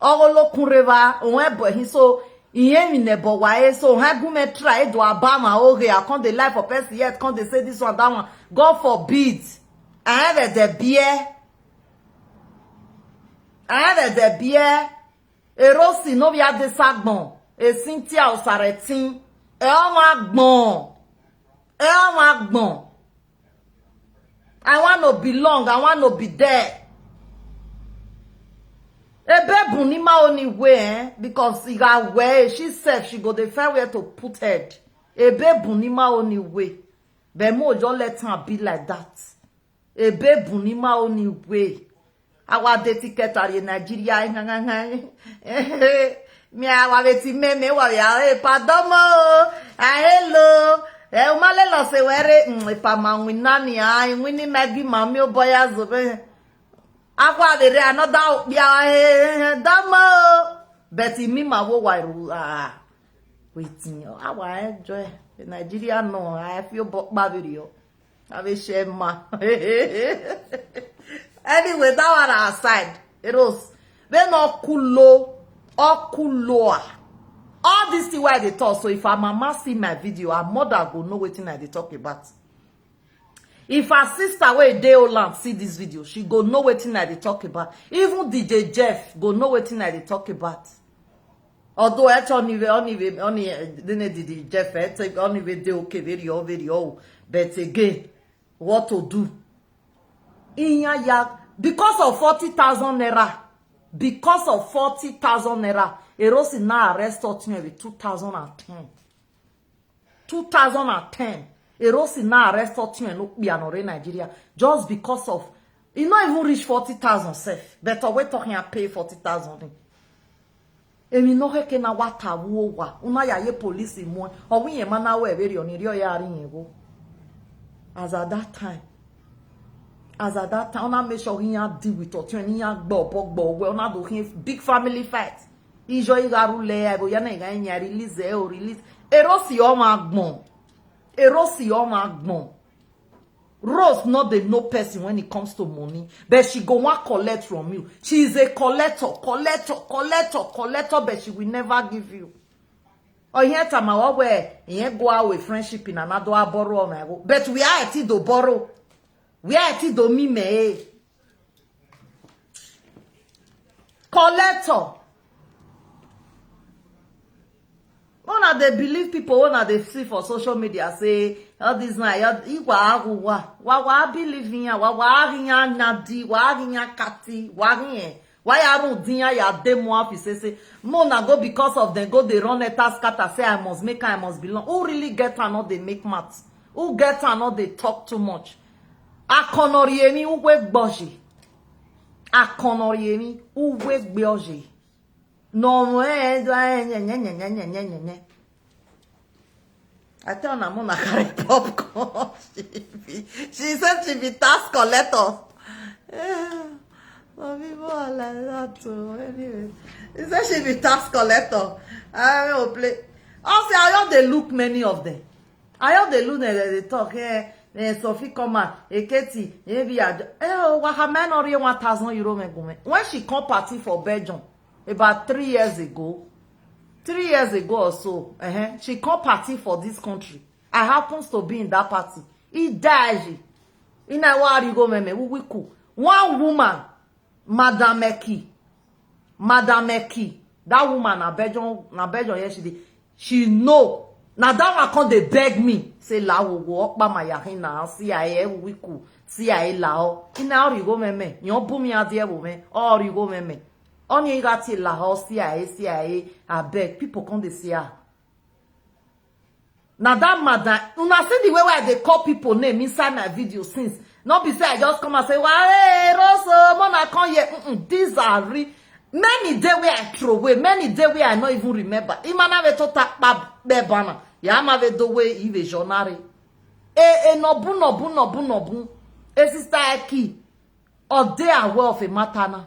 Ogolokun reva, owen boy hin so, iye mi nebo wae, so ha gume try do abama oge, I come dey lie for person yet, come dey say this one, that one. God forbid. I have a de beer. I have a de beer. Erosi no be ade sagbon. E Cynthia Osaretin. E ọmọ agbon. E ọmọ agbon. I want to belong. I want to be there. Ebe bunima only way, eh? Because he got way. She said she go dey find where to put head. Ebe bunima only way. But mo just let her be like that. Ebe bunima only way. Our day ticket are in Nigeria. Me, I want to me, me, wa ya, eh, pardon mo. Ah, hello. Eh, umale lo se were, mm, pa ma win nani, ah, win ni magi ma mi o boya zo be. Akwa de re another ya, eh, damo. But me ma wo wa ru, ah. Waiting. I want enjoy. Nigeria no, I feel bo-, ba video. I will share ma. Anyway, that one aside. It was. Then okulo, okuloa. All this thing why they talk. So if her mama see my video, her mother go know wetin I dey talk about. If her sister wey dey Holland see this video, she go know wetin I dey talk about. Even D J Jeff go know wetin I dey talk about. Although eh, only way, only way, only eh, they need the Jeff, eh, take only way they okay, very oh, very oh. But again, what to do? Inya ya, because of forty thousand naira, because of forty thousand naira, Erosi na arrest Otinwe with two thousand and ten. Two thousand and ten, Erosi na arrest Otinwe no kpia no re Nigeria just because of, e no even reach forty thousand sef. But we talking I pay forty thousand. Emi no heke na wata wo wa. Una ya ye police mo. O wi yen mana we very oni rio ya ri yen go. As at that time. As at that time, una make sure he ya deal with Otinwe, he ya gbo bo gbo we, una do him big family fight. Ijo igaru le ai bo ya na iga nya release e o release. Erosi ọmọ agbon. Erosi ọmọ agbon. Rose no dey know person when it comes to money, but she go wan collect from you. She is a collector, collector, collector, collector, but she will never give you. Oyin tamawa we, yen go out with friendship in another borrow on my go. But we are at do borrow. We are at do me me. Collector. Una dey believe people, una dey see for social media say all this na ya, igwa agu wa. Wa wa believe in ya, wa wa ahi ya nadi, wa ahi ya kati, wa ahi eh. Why aru din ya ya dey more office say, say, mo na go because of them go dey run letter scatter say I must make, I must belong. Who really get am no dey make math? Who get am no dey talk too much? Akonori emi ugwe gboji. Akonori emi ugwe gboji. No, eh, eh, nye, nye, nye. I tell Namona carry popcorn. She be, she said she be tax collector. Eh, some people are like that too. Anyway, she said she be tax collector. I will play. I say I don't dey look many of them. I just dey look dem, dem dey talk, eh, eh, Sophie come out, Eketi, maybe I ju-, eh, oh, Wahama no real one thousand euro me go me. When she come party for Belgium, about three years ago, three years ago or so, eh, she come party for this country. I happens to be in that party. He died. Ina wa ri go me me, we, we cool. One woman, Madam Eki. Madam Eki. That woman na Belgium, na Belgium, yes, she dey. She know. Na that one come dey beg me. Say, la wo wo, okpa my yahin na, C I A wiku, C I A lao. Ina ori go me me. Yon bu mi adie wo me. Ori go me me. Only you got it, la ho, C I A, C I A, I beg. People come, they see her. Now that madam, una see the way where they call people name inside my video since. Not be say I just come and say, "Well, hey, Rosso, Mona, come here." Mm-mm, these are re-, many day where I throw away, many day where I not even remember. Imana ve tota bebana. Ya ma ve do we ive jonare. E, e, no bu, no bu, no bu, no bu. E, sister Eki. Or they are aware of a matter now.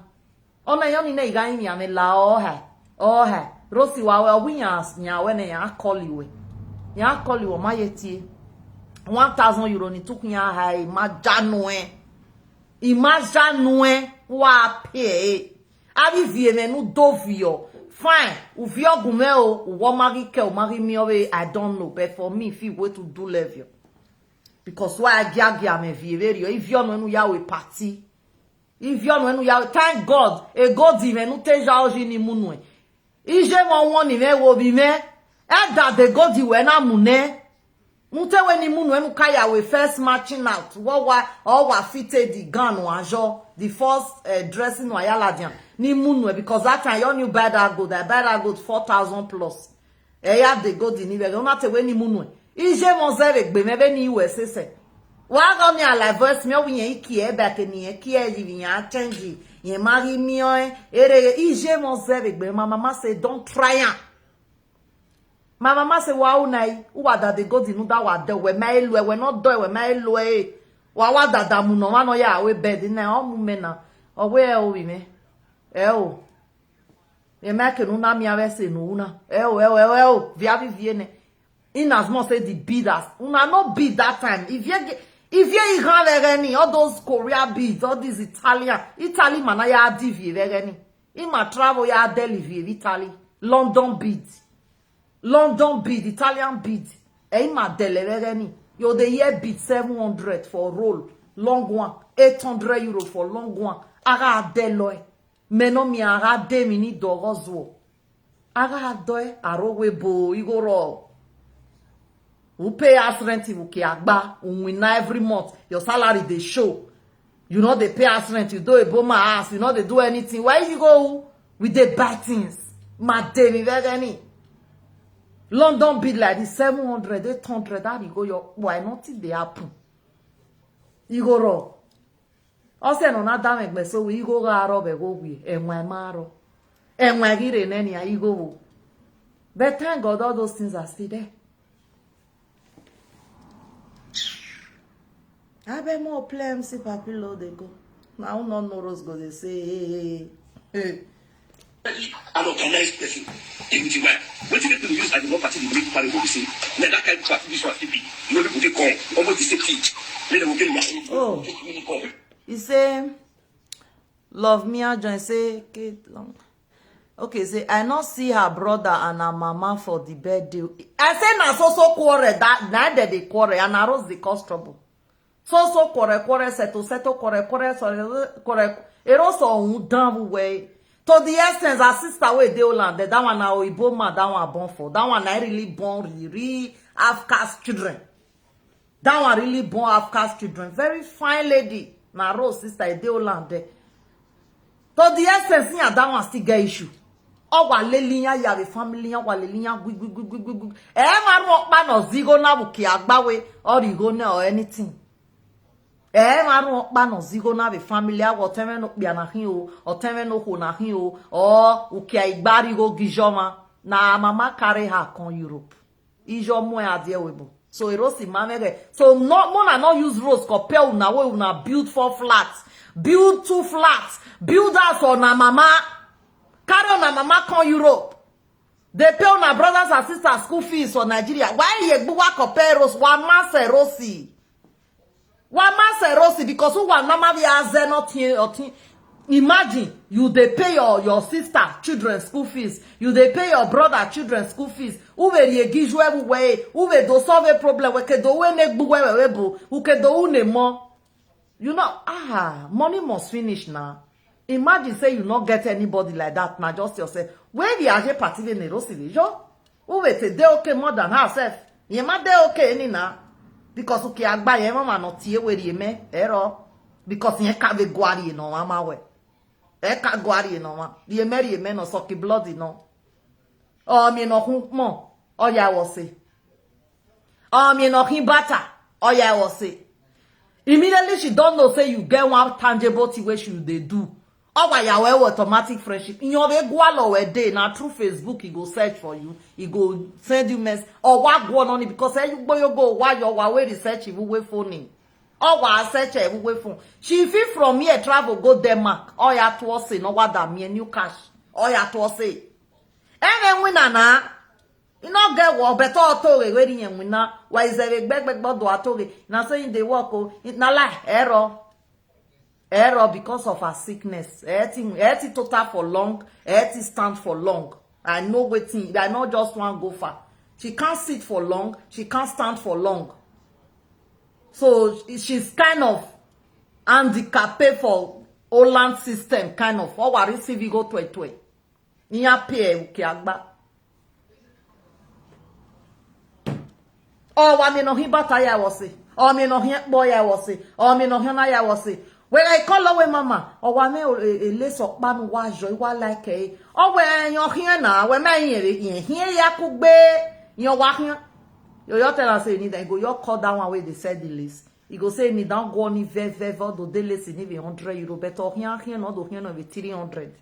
Ona yoni ne iga imi ame la oha. Oha. Rosi wa we wi ya nya we ne ya call you. Ya call you ma yeti. One thousand euro ni tuku ya ha, imagine. Imagine wa pay. Abi vie me nu do vio. Fine. U vio gume o, u wo magi ke, u magi mi ove, I don't know. But for me, if you were to do level. Because why I gia gia me vie very, if you no enu ya we party. If you no enu ya, thank God. E God di me nu te ja oji ni munu e. Ije mo won ni me wo bi me. E da de God di we na mune. Mu te we ni munu e nu kaya we first matching out. What wa, or wa fitted the gun wa jo. The first, eh, dressing wa yala dian. Ni munu e, because that time you knew buy that gold. I buy that gold four thousand plus. Eya de God di ni vege. Una te we ni munu e. Ije mo ze ve gbe me ve ni U S A se. Wa go mi ala voice mi o wi yen iki e ba ke ni e ki e ji vi yan change. Yen mari mi o e. Ere ije mo ze ve gbe. My mama say don't try am. My mama say wa u nai. U wa da de God di nu da wa de we ma elu e, we no do e, we ma elu e. Wa wa da da mu no wa no ya we bed na o mu me na. O we e o wi me. E o. E ma ke nu na mi ave se nu na. E o, e o, e o, e o. Via vi vie ne. In as much say the beaders. Una no bead that time. If you get, if you iran vegeni, all those Korea beads, all these Italian, Italy manaya divi vegeni. Ima travel ya Delhi via Italy. London bead. London bead, Italian bead. E ima dele vegeni. You dey hear bead seven hundred for roll. Long one. Eight hundred euro for long one. Aga delo e. Me no mi aga de mi ni dogo zuo. Aga do e, aro we bo, igoro. U pay us rent, u ke agba, u win na every month. Your salary dey show. You no dey pay us rent, you do a boma house, you no dey do anything. Where you go? We dey buy things. Ma de mi vegeni. London bead like this, seven hundred, eight hundred, how you go your, why nothing dey happen? Igoro. Ose no na da me gbe so we igo ga ro be go we. Enwe ma ro. Enwe gi re ne ni a igo wo. But thank God all those things are still there. Abe mo play M C Papilo dey go. Na who no know Rose go dey say, "Hey, hey, hey." An organized person. Everything right. Wetin make people use as the one party dey make party go be say, na that kind of this one fit be. You know, people dey come, almost the same thing. Make dem go get money. Oh. Make money come. He say, Love me, I join say, "Kate long." Okay, say, "I not see her brother and her mama for the birthday." I say, "Na so so quarrel that, na dem dey quarrel, and na Rose dey cause trouble." So so quarrel, quarrel, settle, settle, quarrel, quarrel, sorry, quarrel. Ero so un down way. To the extent, her sister wey dey Holland, that one na Oyibo man, that one born for. That one na really born, really have cast children. That one really born half caste children. Very fine lady. Na Rose sister, e dey Holland there. To the essence, yeah, that one still get issue. Oh, wa lelinya, ya the family, ya wa lelinya, gwi, gwi, gwi, gwi, gwi, gwi. Eh, ma ru okpa no zigo na bu ki agbawe, or igo ne or anything. Eh, ma ru okpa no zigo na the family, a whatever no kpia na hin o, or whatever no ho na hin o, or ukia igbari go gijoma. Na mama carry her come Europe. Ijo mo ya die we bo. So Erosi ma me ge. So no, mo na no use Rose compare una wey una build four flats, build two flats, build house for una mama, carry una mama come Europe. Dey pay una brothers and sisters school fees for Nigeria. Why ye gbuwa compare Rose? Wa ma se Rosi. Wa ma se Rosi because who wa normal ya ze not here or thing. Imagine you dey pay your, your sister children school fees, you dey pay your brother children school fees. Who will ye give you everywhere? Who will do solve a problem? We can do we ne gbu we we bo. Who can do we ne more? You know, ah, money must finish now. Imagine say you not get anybody like that now, just yourself. Where the Aje party we ne Rosi le jo? Who will say they okay more than herself? Ye ma dey okay ni na. Because uke agba ye mama no tie we ye me ero. Because ye ka ve gwari no mama we. Eka gwari no ma. Ye meri ye meno soki blood no. O mi no hun mo. O ya wo se. O mi no hin bata. O ya wo se. Immediately she don't know say you get one tangible thing wey she dey do. Owa ya we automatic friendship. Inyo be gwalo we dey na through Facebook he go search for you. He go send you mess. Or wa go on because eh, you go you go wa your wa we research even we phone. Owa search even we phone. She fit from here travel go Denmark. Oya to us say no wa da me new cash. Oya to us say. Ene wina na. You no get what better authority where you wina. Why is there a beg beg but do authority? Now saying they work oh, it na lie error. Error because of her sickness. Everything, everything total for long, everything stand for long. I know waiting. I know just one go far. She can't sit for long. She can't stand for long. So she's kind of handicapped for Holland system, kind of. Or what receive you go to a twelve. Iya pay ukiagba. Or wa mi no hin bata ya wo se. Or mi no hin boy ya wo se. Or mi no hin na ya wo se. When I call away mama, or wa me e le so pa mi wa joy wa like eh. Or we yan hin na, we me yin re yin hin ya ku gbe. Yan wa hin. Yo yo tell am say ni then go yo call that one wey dey sell the lace. He go say ni dan go ni ve ve ve do de lace ni be hundred euro but or hin hin no do hin no be three hundred.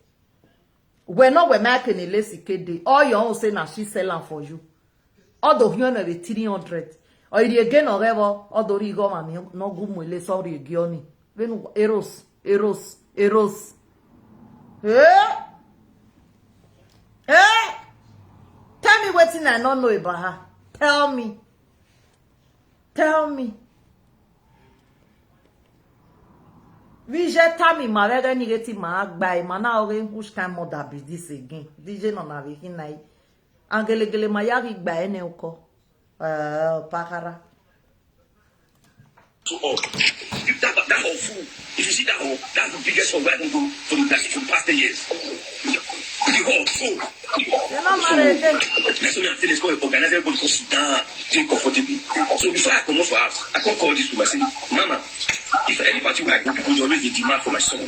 We no we make ni lace kede. All your own say na she sell am for you. All do hin no be three hundred. Or you again or ever all do ri go ma mi no gu mu lace or you again ni. Venu eros eros eros. Eh? Eh? Tell me wetin I no know about her. Tell me. Tell me. Vije tami ma vege ni geti ma agba e ma na oge which kind mother be this again. Vije no na viki na e. Angelegele ma yari gba ene uko. Eh, pakara. To all. If that that whole fool, if you see that whole, that's the biggest one where I can go for the past for the past ten years. The whole fool. You're not married again. That's why I feel it's going to organize everybody to sit down, think comfortably. So before I come off house, I can't call this woman say, Mama, if any party where I go, people dey always dey demand for my son.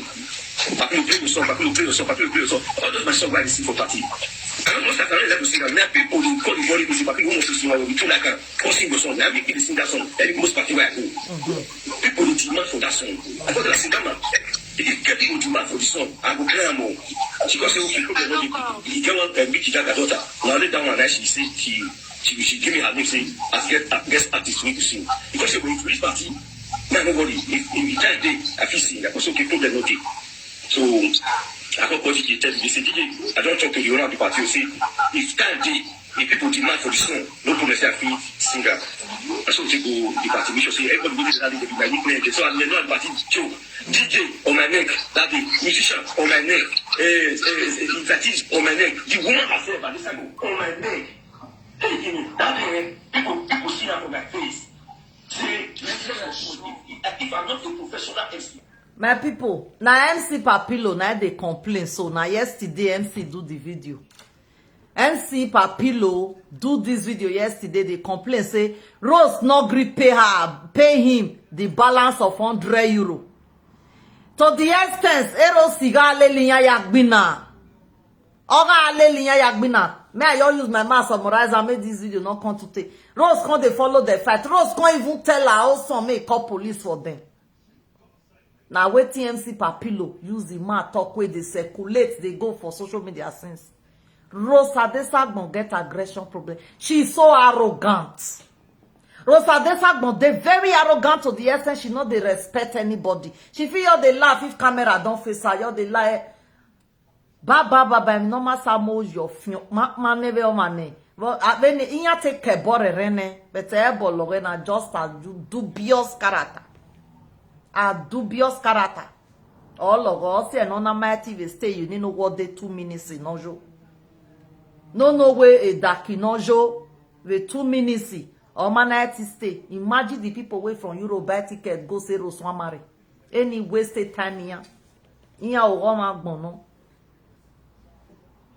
Papi, you play your song, Papi, you play your song, Papi, you play your song. All those my song where I dey sing for party. I don't know that I don't like to sing. Now people dey call the worry me say, Papi, you must sing, you too like am. Come sing your song. Now make me dey sing that song. Every most party where I go, people dey demand for that song. I go tell her say, Mama, if get people demand for the song, I go play am o. She go say, okay, problem no dey. He get one uh, big Gaga daughter. Now only that one na she say she she she give me her name say as guest as guest artist wey go sing. Because say when you reach party, now nobody if if you try dey I fit sing. I go say okay, problem no dey. So I go call D J tell me say D J, I don talk to the owner of the party. Say if time dey, if people demand for the song, no problem say I fit sing am. Na so we take go the party. Make sure say everybody wey dey that day dey be my nickname. So as dem know the party joke, D J on my neck that day, musician on my neck, eh, eh, eh, that is on my neck. The woman herself at this time on my neck. Hey, you know, that day, eh, people people see am for my face. Say, if, if I'm not a professional M C, My people, na M C Papilo na dey complain so na yesterday M C do the video. M C Papilo do this video yesterday dey complain say Rose no gree pay her pay him the balance of hundred euro. To the extent Eros ga leli ya yagbina. Oga leli ya yagbina. May I just use my mouth summarize and make this video not come to take. Rose come dey follow the fight. Rose come even tell her own son make e call police for them. Na wetin M C Papilo use the man talk wey dey circulate dey go for social media since. Rose Adesagbon get aggression problem. She is so arrogant. Rose Adesagbon dey very arrogant to the extent she no dey respect anybody. She fit just dey laugh if camera don face her, just dey lie. Baba baba im normal samo your fion ma ma neve o mane. But abeni inya take kebore rene but e bolo na just a du- dubious character. A dubious character. Ologo si e no na mighty we stay you need no what dey two minutes in ojo. No no way a daki no jo we two minutes. Or man I stay. Imagine the people wey from Europe buy ticket go say Rose wan marry. Anyway, stay time here. Here, Ogoma Gbono.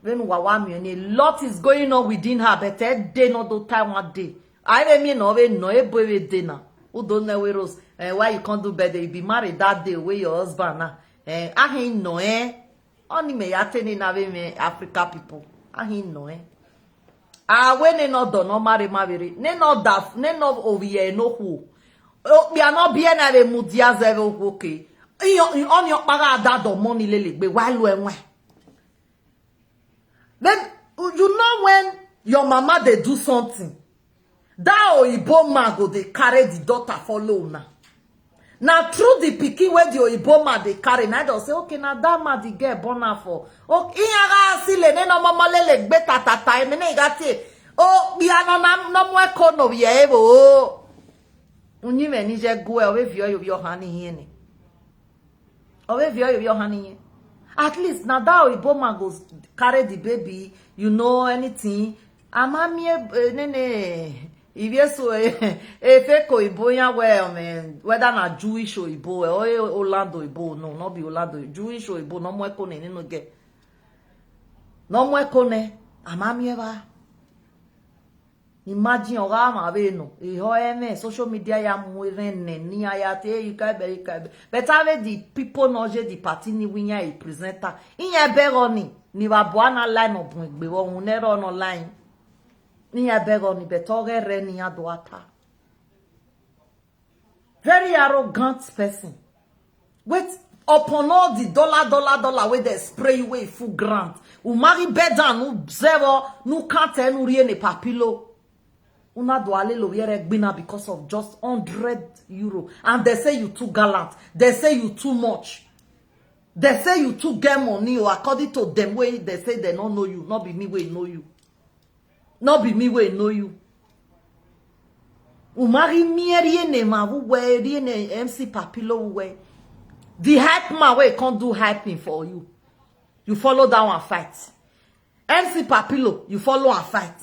When Wawa Mioni, lot is going on within her, but eh, they not do time one day. I don't mean no way, no, a boy with dinner. Who don't know where Rose? Eh, why you can't do better? You be married that day where your husband now. Eh, I ain't no eh. Oni me ya tene na we me Africa people. Ahi no eh. Awe ne no do no mare mavere. Ne no da ne no oviye no hu. Okpia no bie na we mudia ze we hu ke. Iyo oni okpaga da do money lele gbe wa lu enwe. Then you know when your mama dey do something, that oyibo man go dey carry the daughter follow una. Na through the pikin wey the oyibo man dey carry, na don say, okay, na that man the girl born am for. Okay, iyaga sile ne no momo lele gbe tatata eme ne igati. O bia no na no mo eko no ye evo. Unyi me ni je gwe o we vio yo vio hani hiene. Owe vio yo yo hani. At least na that oyibo man go carry the baby, you know anything. Ama mi e eh, ne ne. If yes so eh, eh fake oyibo ya we um, eh, whether na Jewish oyibo eh, or eh, Holland oyibo no, not be Holland oyibo, Jewish oyibo no mo eko ne no get. No mo eko ne. Ama mi e ba. Imagine oga ma be no. E ho ene social media ya mu ere ne ni aya te you kai be you kai be. But ave the people no je the party ni winya e presenter. Iye be go ni ni ba bo ana line up gbe wo un ero no line. Iye be go ni but oge re ni ado ata. Very arrogant person. Wait, upon all the dollar, dollar, dollar wey dem spray you wey full ground. Umari bed down, no zero, no count, no rie ne papilo. Una do alelo yere gbina because of just hundred euro. And they say you too gallant. They say you too much. They say you too get money or according to them way they say they no know you, not be me way know you. No be me wey know you. Umari mi eri ene ma wu we eri ene M C Papilo wu we. The hype man wey come do hyping for you. You follow that one fight. M C Papilo, you follow and fight.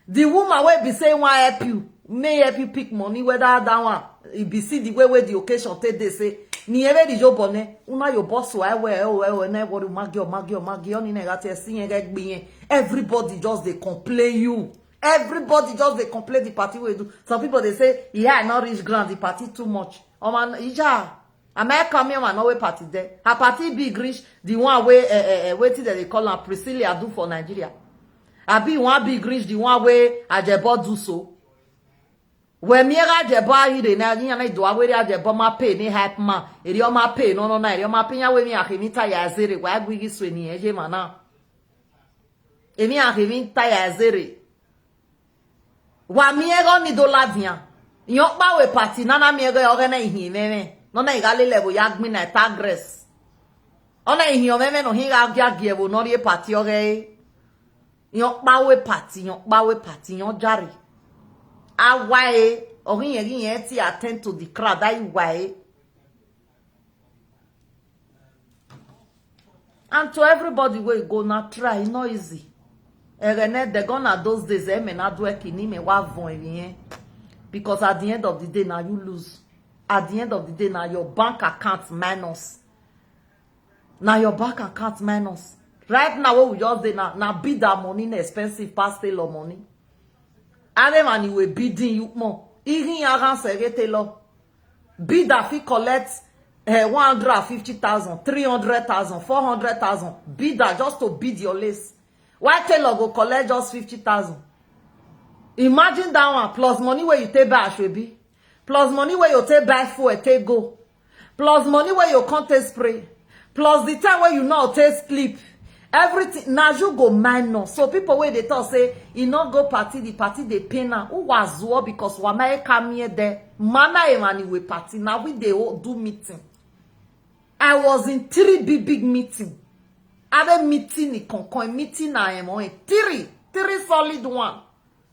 The woman wey be say wan help you, may help you pick money whether that one e be see the way wey the occasion take dey say ni ebe the yo bone una yo boss wa ewe ewe ewe na ewo magi o magi o magi oni na ga te si yen ge gbi yen. Everybody just dey complain you. Everybody just dey complain the party wey do. Some people dey say yeah, I no reach ground, the party too much. Omo ija America me man no wey party there. Her party big reach the one wey eh, eh, eh, wetin dem dey call am Priscilla do for Nigeria. Abi one big reach the one wey Ajebo do so. We mi ga Ajebo ahire na yin na do awere Ajebo ma pay ni hype man. Eri o ma pay no no na eri o ma pay ya we mi akimi ta ya zere wa gwi gi swe ni eje mana. Emi akimi ta ya zere. Wa mi ego ni do ladian. Yon pa we party na na mi ego oge na ihin meme. No na igale level ya gbin na ta grace. Ona ihin o meme no hin ga gia gie wo no ri party oge. Yon pa we party, yon pa we party, yon jare. Awa e, ogi yen gi yen ti attend to the crowd, ai wa e. And to everybody wey go na try, e no easy. Egene de gonna those days, eh, me na do eki ni me wa von evi yen. Because at the end of the day, now you lose. At the end of the day, now your bank account minus. Now your bank account minus. Right now, what we just dey now, now bid that money na expensive pass tailor money. Ade man we bidding you more. Ihin ya gan se get tailor. Bidder fit collect eh, one hundred and fifty thousand, three hundred thousand, four hundred thousand. Bidder just to bid your lace. Why tailor go collect just fifty thousand? Imagine that one plus money where you take buy ashwebi, plus money where you take buy fuel, take go, plus money where you can't take spray, plus the time where you not take sleep. Everything na you go minus. So people wey dey talk say e no go party, the party dey pain am. Who was war because wamai come here there? Mana emani we party. Now we dey o- do meeting. I was in three big big meeting. Other meeting in concon meeting na em on three, three solid one.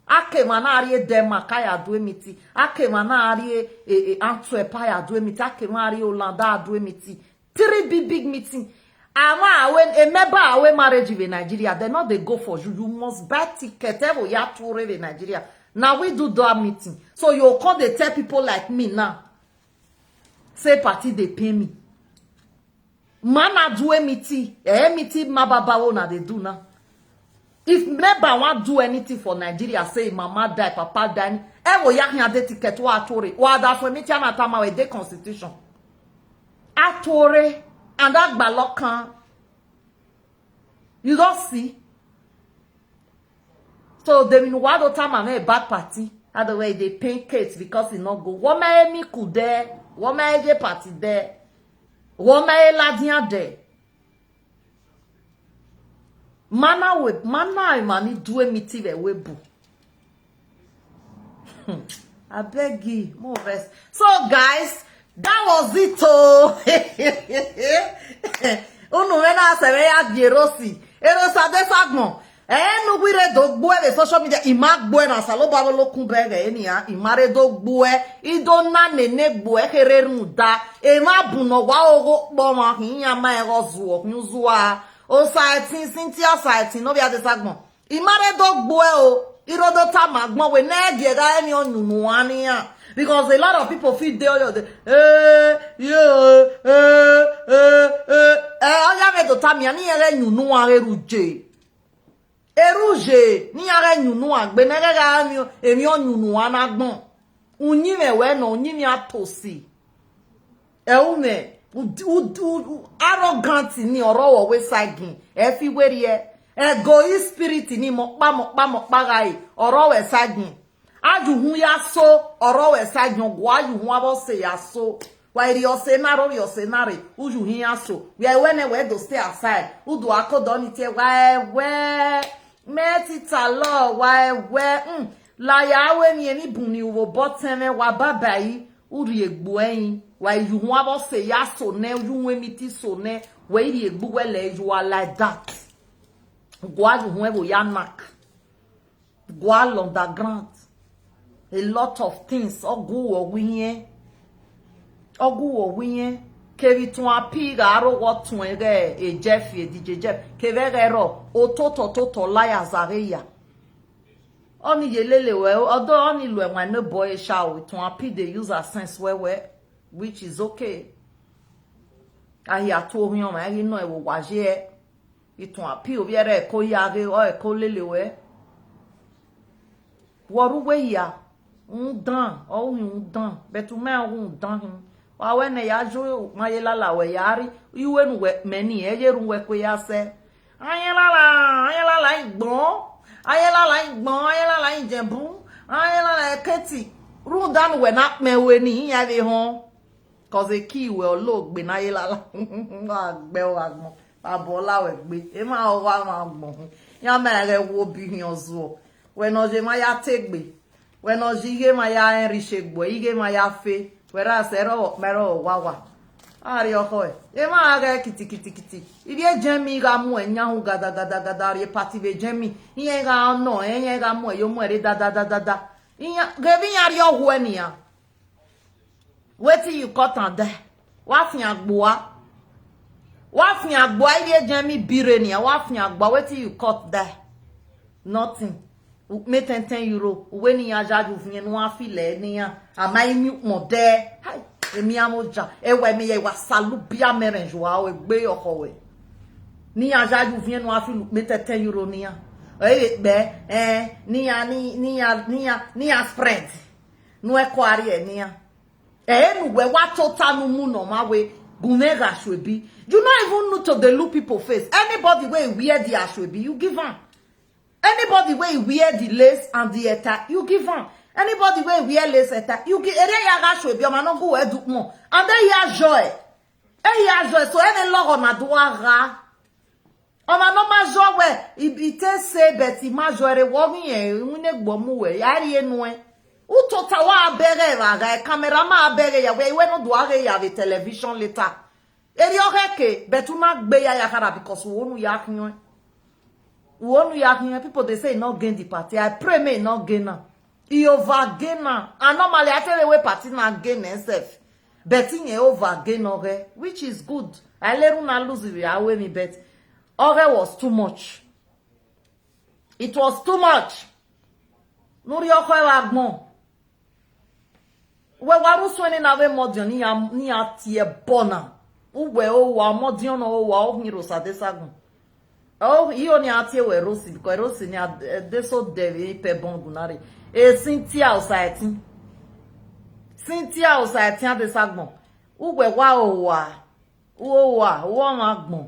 Akema na arie Denmark aya do meeting. Akema na arie e, e, Antwerp aya do meeting. Akema arie Holland aya do meeting. Three big big meeting. Awa when a member awe marriage in Nigeria, they not they go for you. You must buy ticket. Evo ya tour in Nigeria. Now we do that meeting. So you come they tell people like me now. Say party they pay me. Man I do meeting. Eh meeting ma baba wona they do now. If member want do anything for Nigeria, say mama die, papa die, ewo ya hin ade ticket wa atore. Wa da for me tiana tama we de constitution. Atore and agbalokan. You don see? So they mean why don't time I'm a bad party? Otherwise they paint Kate because he not go. What my me could there? What my A J party there? What my Ladian there? Mana we mana imani do a meeting we bu. I beg you, more rest. So guys, that was it. Oh. Unu wena sebe ya dierosi. Erosa de sagmo. Enu gwire do gbue the social media. Ima gbue na salo babo lo kun bege enia. Imare do gbue. Ido na nene gbue kere runda. Ema buno wa ogo kpoma hinya ma ego zuo. Nyuzua. O saitin, Cynthia saitin. No be a de sagmo. Imare do gbue o. Irodo ta magbon we ne giega eni onyunu ania. Because a lot of people feel dey oyo dey. Eh, yeah, eh, eh, eh. Eh, oya me do ta mi ani ere nyunu are ruje. Eruje ni are nyunu agbe ne ga emi emi onyunu anagbon. Unyi me we no, unyi mi atosi. Eume, arrogant ni oro wo we sagin. E fi weri e. Egoist spirit ni mo pa mo pa mo pa gai. Oro we sagin. Aju hun ya so, oro we sagin. Ogwa aju hun abo se ya so. Wa iri ose na ro ri ose na re. Uju hin ya so. We are when we do stay aside. Udu akodo ni tie wa e we. Meti ta lo wa e we. Mm. La ya we mi emi bun ni uwo boten me wa baba yi. Uri egbo eyin. Wa yu hun abo se ya so ne, yu hun emi ti so ne. We iri egbo we le you are like that. Gwa yu hun ebo ya nak. Gwa underground. A lot of things. Ogu wo wiyen. Ogu wo wiyen. Kevi tun api ga aro wo tun ege e Jeff e D J Jeff. Keve ge ro. O toto toto liars are ya. Oni yelele we. Although oni lu enwa no boy sha o. Tun api dey use her sense well well. Which is okay. Ahi atu ohin ọmọ ẹ̀rí náà ẹ̀wò wáyé ẹ̀. Ìtàn àpí òbí ẹ̀rẹ́ ẹ̀kọ́ yá agé ọ̀ ẹ̀kọ́ lélẹ̀ wẹ́. Wọ́rú wé yá ń dán ọ̀hún ń dán bẹ̀tù mẹ́rin ń dán hin. Wà wẹ́ nẹ̀ yá jó máyé lálà wẹ̀ yá rí ìwé nu wẹ̀ mẹ́ni ẹ̀ yé ru wẹ̀ pé yá sẹ́. Ayé lálà ayé lálà ìgbọ́n ayé lálà ìgbọ́n ayé lálà ìjẹ̀bú ayé lálà ẹ̀kẹ́tì rú dánù wẹ̀ náà pẹ̀wé ni ìyá lè hàn. Cause eki we ologbe na ye lala. Agbe o agbon. Babo la we gbe. E ma o wa ma gbon. Ya ma re wo bi hin ozu o. We no je ma ya tegbe. We no je ge ma ya enri se gbo. Ige ma ya fe. We ra se ro me ro wa wa. Ari oko e. E ma ga kiti kiti kiti. Ibi e je mi ga mu e nya hu gada gada gada ri e pati be je mi. Iye ga no e iye ga mu e yo mu e re da da da da da. Iye ge bi ya ri ohu e ni ya. Wetin you cut am there? Wa fi agboa. Wa fi agboa iye jemi bire ni. Wa fi agboa wetin you cut there? Nothing. Me ten ten euro. Uwe ni ya jaju fi enu afi le ni ya. Ama imi mo de. Hai. Emi amoja. Ewe mi ye wa salu bia merenju wa o egbe oko we. Ni ya jaju fi enu afi lu me ten ten euro ni ya. Oye be eh ni ya ni ni ya ni ya ni ya spread. Nu e kwari e ni ya. E nu we wa tota nu mu no ma we gume ga shwebi. You not even know to the look people face. Anybody wey wear the ashwebi, you give am. Anybody wey wear the lace and the attire, you give am. Anybody wey wear lace attire, you give ere ya ga shwebi o ma no go we du mo. And then ya joy. E ya joy so any logo na do aga. Ọmọ no ma jọ we, i te se beti ma jọ re wo mi e, un ne gbo mu we, ya ri enu e. U to ta wa abere wa ga e camera ma abere ya we, we no do are ya ve television later. Eri o ke, but una gbe ya ya kara because we onu ya kiyan. We onu ya kiyan, people dey say e no gain the party. I pray me e no gain am. E over gain am. And normally I tell you we party na gain himself. But he over gain oge, which is good. I let una lose the away me, but oge was too much. It was too much. Nuri oko e wa gbon. We wa ru so ni na we modion ni ya ni ya tie bona. Uwe o wa modion o wa o hin ro sa de sagun. Oh, iyo ni atie we Rosi because Rosi ni a- eh, de so de we pe bon gunare. E Cynthia Osaetin. Cynthia Osaetin ade sagbon. Uwe wa o wa. Uwe wa, uwe ma gbon.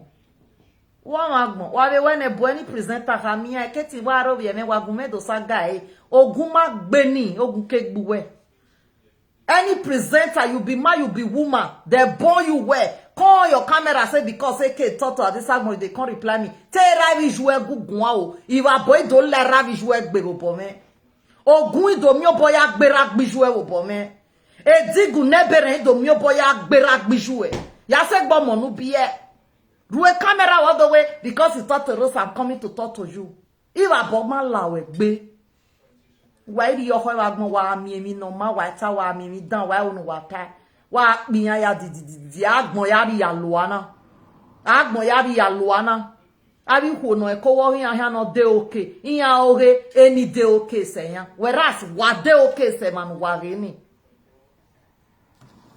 Wa ma gbon, wa be when e bo any presenter ha mi, e keti wa ro bi eme wa gun me do sa guy. Ogun ma gbe ni, ogun ke gbuwe. Any presenter, you be man, you be woman, they born you well. Call your camera, say because A K talk to Adesagbo, they can't reply me. Te ravi jue gugun o. Iwa boy do le ravi jue gbe bobo me. Ogun ido mi obo ya gbera gbiju e obo me. Edigu nebere ido mi obo ya gbera gbiju e. Ya se gbo mo nu bi e. Rue camera all the way because he talk to Rose, I'm coming to talk to you. Iwa bo ma la we gbe. Wa iri yo ho wa gbon wa mi emi no ma wa ta wa mi mi dan wa onu wa ta. Wa pi ya ya di di di di agbon ya ri ya luana. Agbon ya ri ya luana. Abi ho no e ko wo ya ya no de oke. Iya oge eni de oke se ya. Whereas wa de oke se man wa re ni.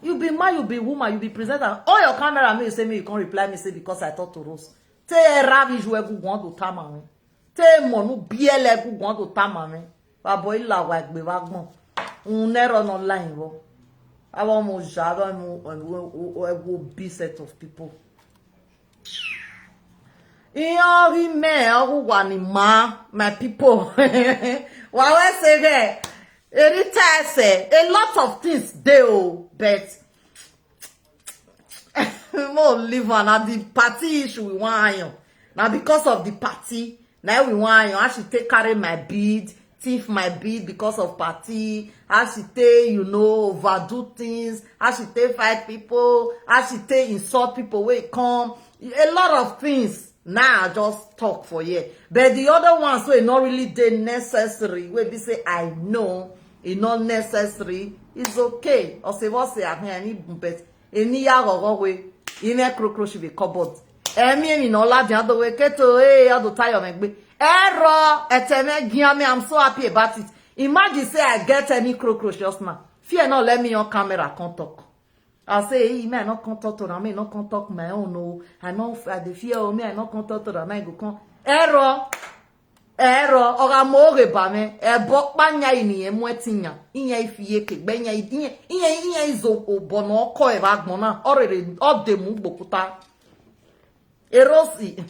You be man, you be woman, you be presenter. All your camera me, you say me, you can't reply me, say because I talk to Rose. Te ravi jue gugun do tamame. Te mo nu biele gugun do tamame. Ba boy la wa gbe wa gbon. Un nero no line wo. Awo mo ja, awo mo, a wo big set of people. Iyan ri me, oru wa ni ma, my people. Wa we say there. Eri ta se, a lot of things dey o, but mo leave am. Na the party issue we wan iron. Na because of the party, na we wan iron. How she take carry my bead, thief my bead because of party. How she take, you know, overdo things. How she take fight people. How she take insult people wey come. A lot of things. Now I just talk for here. But the other ones wey not really dey necessary, wey be say I know e not necessary, it's okay. Ose what say I need, but eni ya gogo we, ine krokro she be cupboard. Emi emi no la di ado we keto, eh, ado tayo me gbe. Ero eteme giame, I'm so happy about it. Imagine say I get any cockroach just now. Fear not, let me on camera come talk. I say, hey, me I not come talk to am, me I not come talk my own o. I know I dey fear o, me I not come talk to am, I go come. Ero, ero, oga mo oge ba me. E bo pa nya ini e mo etinya. Inya ifi ye ke gbe nya inya inya inya izo obo no ko e ba gbon na. Orere o de mu gbokuta. Erosi.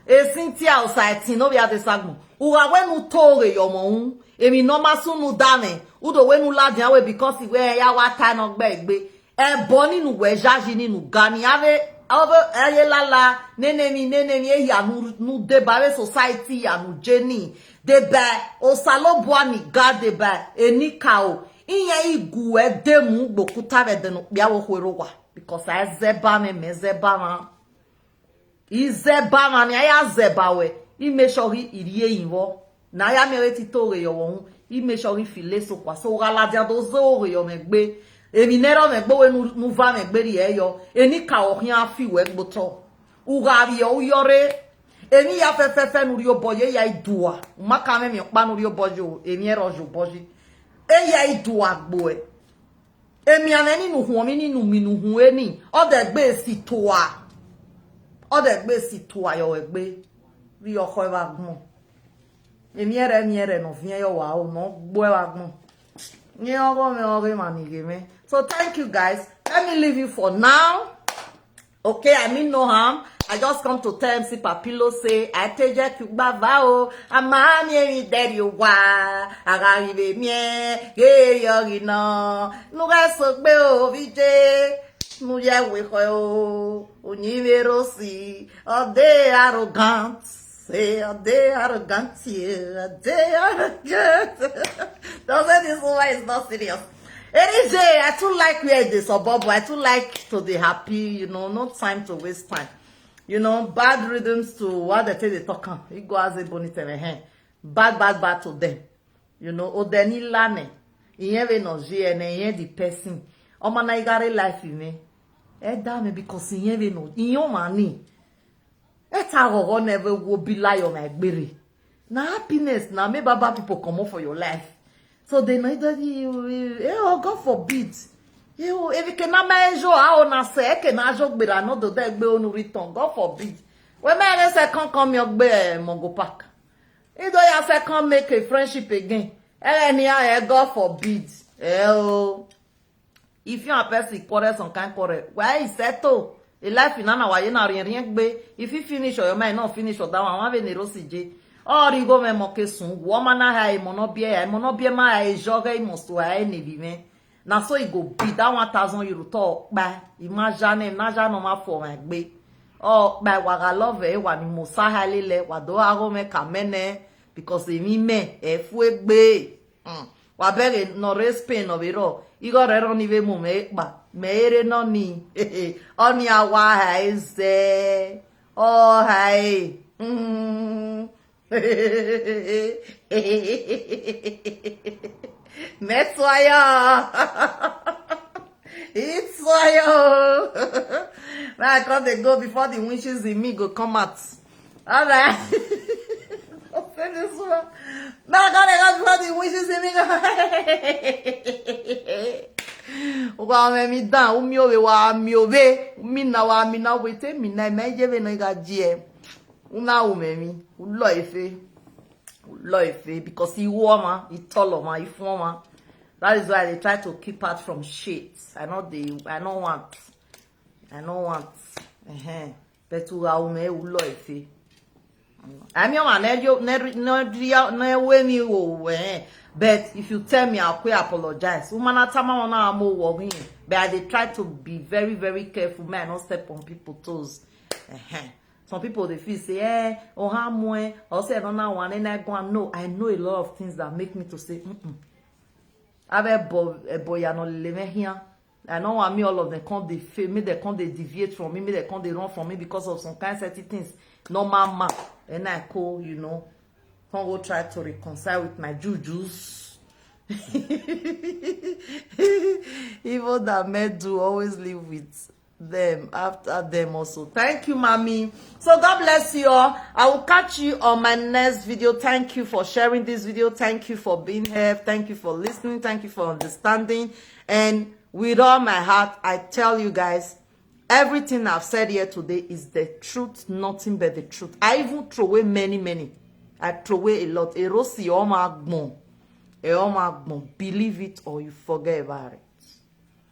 E Cynthia Osaiti no be Adesagbo. Uga wenu toge yomo un. Emi no masu nu dame. Udo wenu la dia we because we ya wa ta no gbe gbe. E bo ninu we jaji ninu gani ave ave eye lala nene mi nene mi e ya nu nu de ba we society ya nu jeni. De ba osalo bua ni ga de ba eni ka o. Iye igu e de mu gbokuta ve de no pia wo hwero wa. Because I zeba me, me zeba ma. I zeba ma ni, I ya zeba we. I make sure he irie invo. Na ya me we ti to we yo won. I make sure he file so kwa. So gala dia do zo we yo me gbe. Emi nero me gbe we nu nu va me gbe ri e yo. Eni ka o hin afi we gbo to. Uga ri o yo re. Emi ya fe fe fe nu ri obo ye ya idua. Uma ka me mi pa nu ri obo yo. Emi ero jo boji. E ya idua gbo e. Emi ane ninu hun, omi ninu mi nu hun eni. Ọ de gbe si toa. Ọ de gbe si toa yo egbe. Ri ọkọ eva gbọn. Emi ere, emi ere no vien yo wa o, no gbo eva gbọn. Ni ọgọ mi, ọgọ ma ni ge me. So thank you guys. Let me leave you for now. Okay, I mean no harm. I just come to tell M C Papilo say I take you baba o. Ama mi emi deri o wa. Aga mi be mi e. Ge yo gi no. Nu ga so gbe o V J. Nu ye we ko o. Onyi me rosi. O de arrogant. Say, are they arrogant here? Are they arrogant? Don't say this woman is not serious. Eri J, I too like where they suburb. I too like to be happy, you know, no time to waste time. You know, bad rhythms to what they take the talk on. It go as a bonnet and a hand. Bad, bad, bad to them. You know, odeni lane. Iyen we no je ene, iyen the person. Oma na igare life me. E da me because iyen we no. Iyen ma ni. Eta gogo never will be lie on my gbere. Na happiness na make baba people comot for your life. So they know that you, eh, oh, God forbid. You, if you cannot manage your how na say, can I joke, but I know the day be on return. God forbid. When my say can't come your gbe Mongo Park. You do ya say can't make a friendship again. Eh, anyhow, eh, God forbid. Eh, oh. If you and person quarrel some kind quarrel, why is settle? The life in Nana Waye na rien rien gbe. If you finish or your mind not finish or that one, one be nerosi je. Or you go me moke soon. Woman na ha imo no bie ya, imo no bie ma ha e joge imo so ha e ni bi me. Na so e go be that one thousand euro to pa. Imagine na ja no ma for my gbe. Oh, pa wa ga love e wa ni mo sa ha lele, wa do ha go me ka mene, because emi me e fu egbe. Mm. Wa bere no re Spain no be ro. Igo re ro ni ve mu me pa. Me ere no ni. Oni awa ha eze. Oh, hi. Mm. Metswaya. It's why. Now I come dey go before the wishes in me go come out. All right. Say this one. Now I come dey go before the wishes in me go. Uga me mi dan, umi owe wa mi owe, umi na wa mi na we te mi na me je ve no ga je. Una ume mi, ulo efe. Ulo efe, because he warmer, he taller man, he former. That is why they try to keep out from shit. I know they, I know want. I know want. Uh-huh. But uga ume, ulo efe. I mean, man, ne, ne, ne, ne, we me, oh, eh. But if you tell me, I'll quit apologize. Woman, I tell my one, I'm more worrying. But I dey try to be very, very careful. Man, I don't step on people's toes. Uh-huh. Some people, they feel say, eh, oh, how more, or say, I don't know one, and I go and no. I know a lot of things that make me to say, mm-mm. I have a boy, a boy, I no live here. I know want me all of them come they fail, me they come they deviate from me, me they come they run from me because of some kind certain things. Normal man, and I call, you know, come go try to reconcile with my jujus. Even that men do always live with them after them also. Thank you, mommy. So God bless you all. I will catch you on my next video. Thank you for sharing this video. Thank you for being here. Thank you for listening. Thank you for understanding. And with all my heart, I tell you guys, everything I've said here today is the truth, nothing but the truth. I even throw away many, many. I throw away a lot. Erosi oma gbon. E oma gbon. Believe it or you forget about it.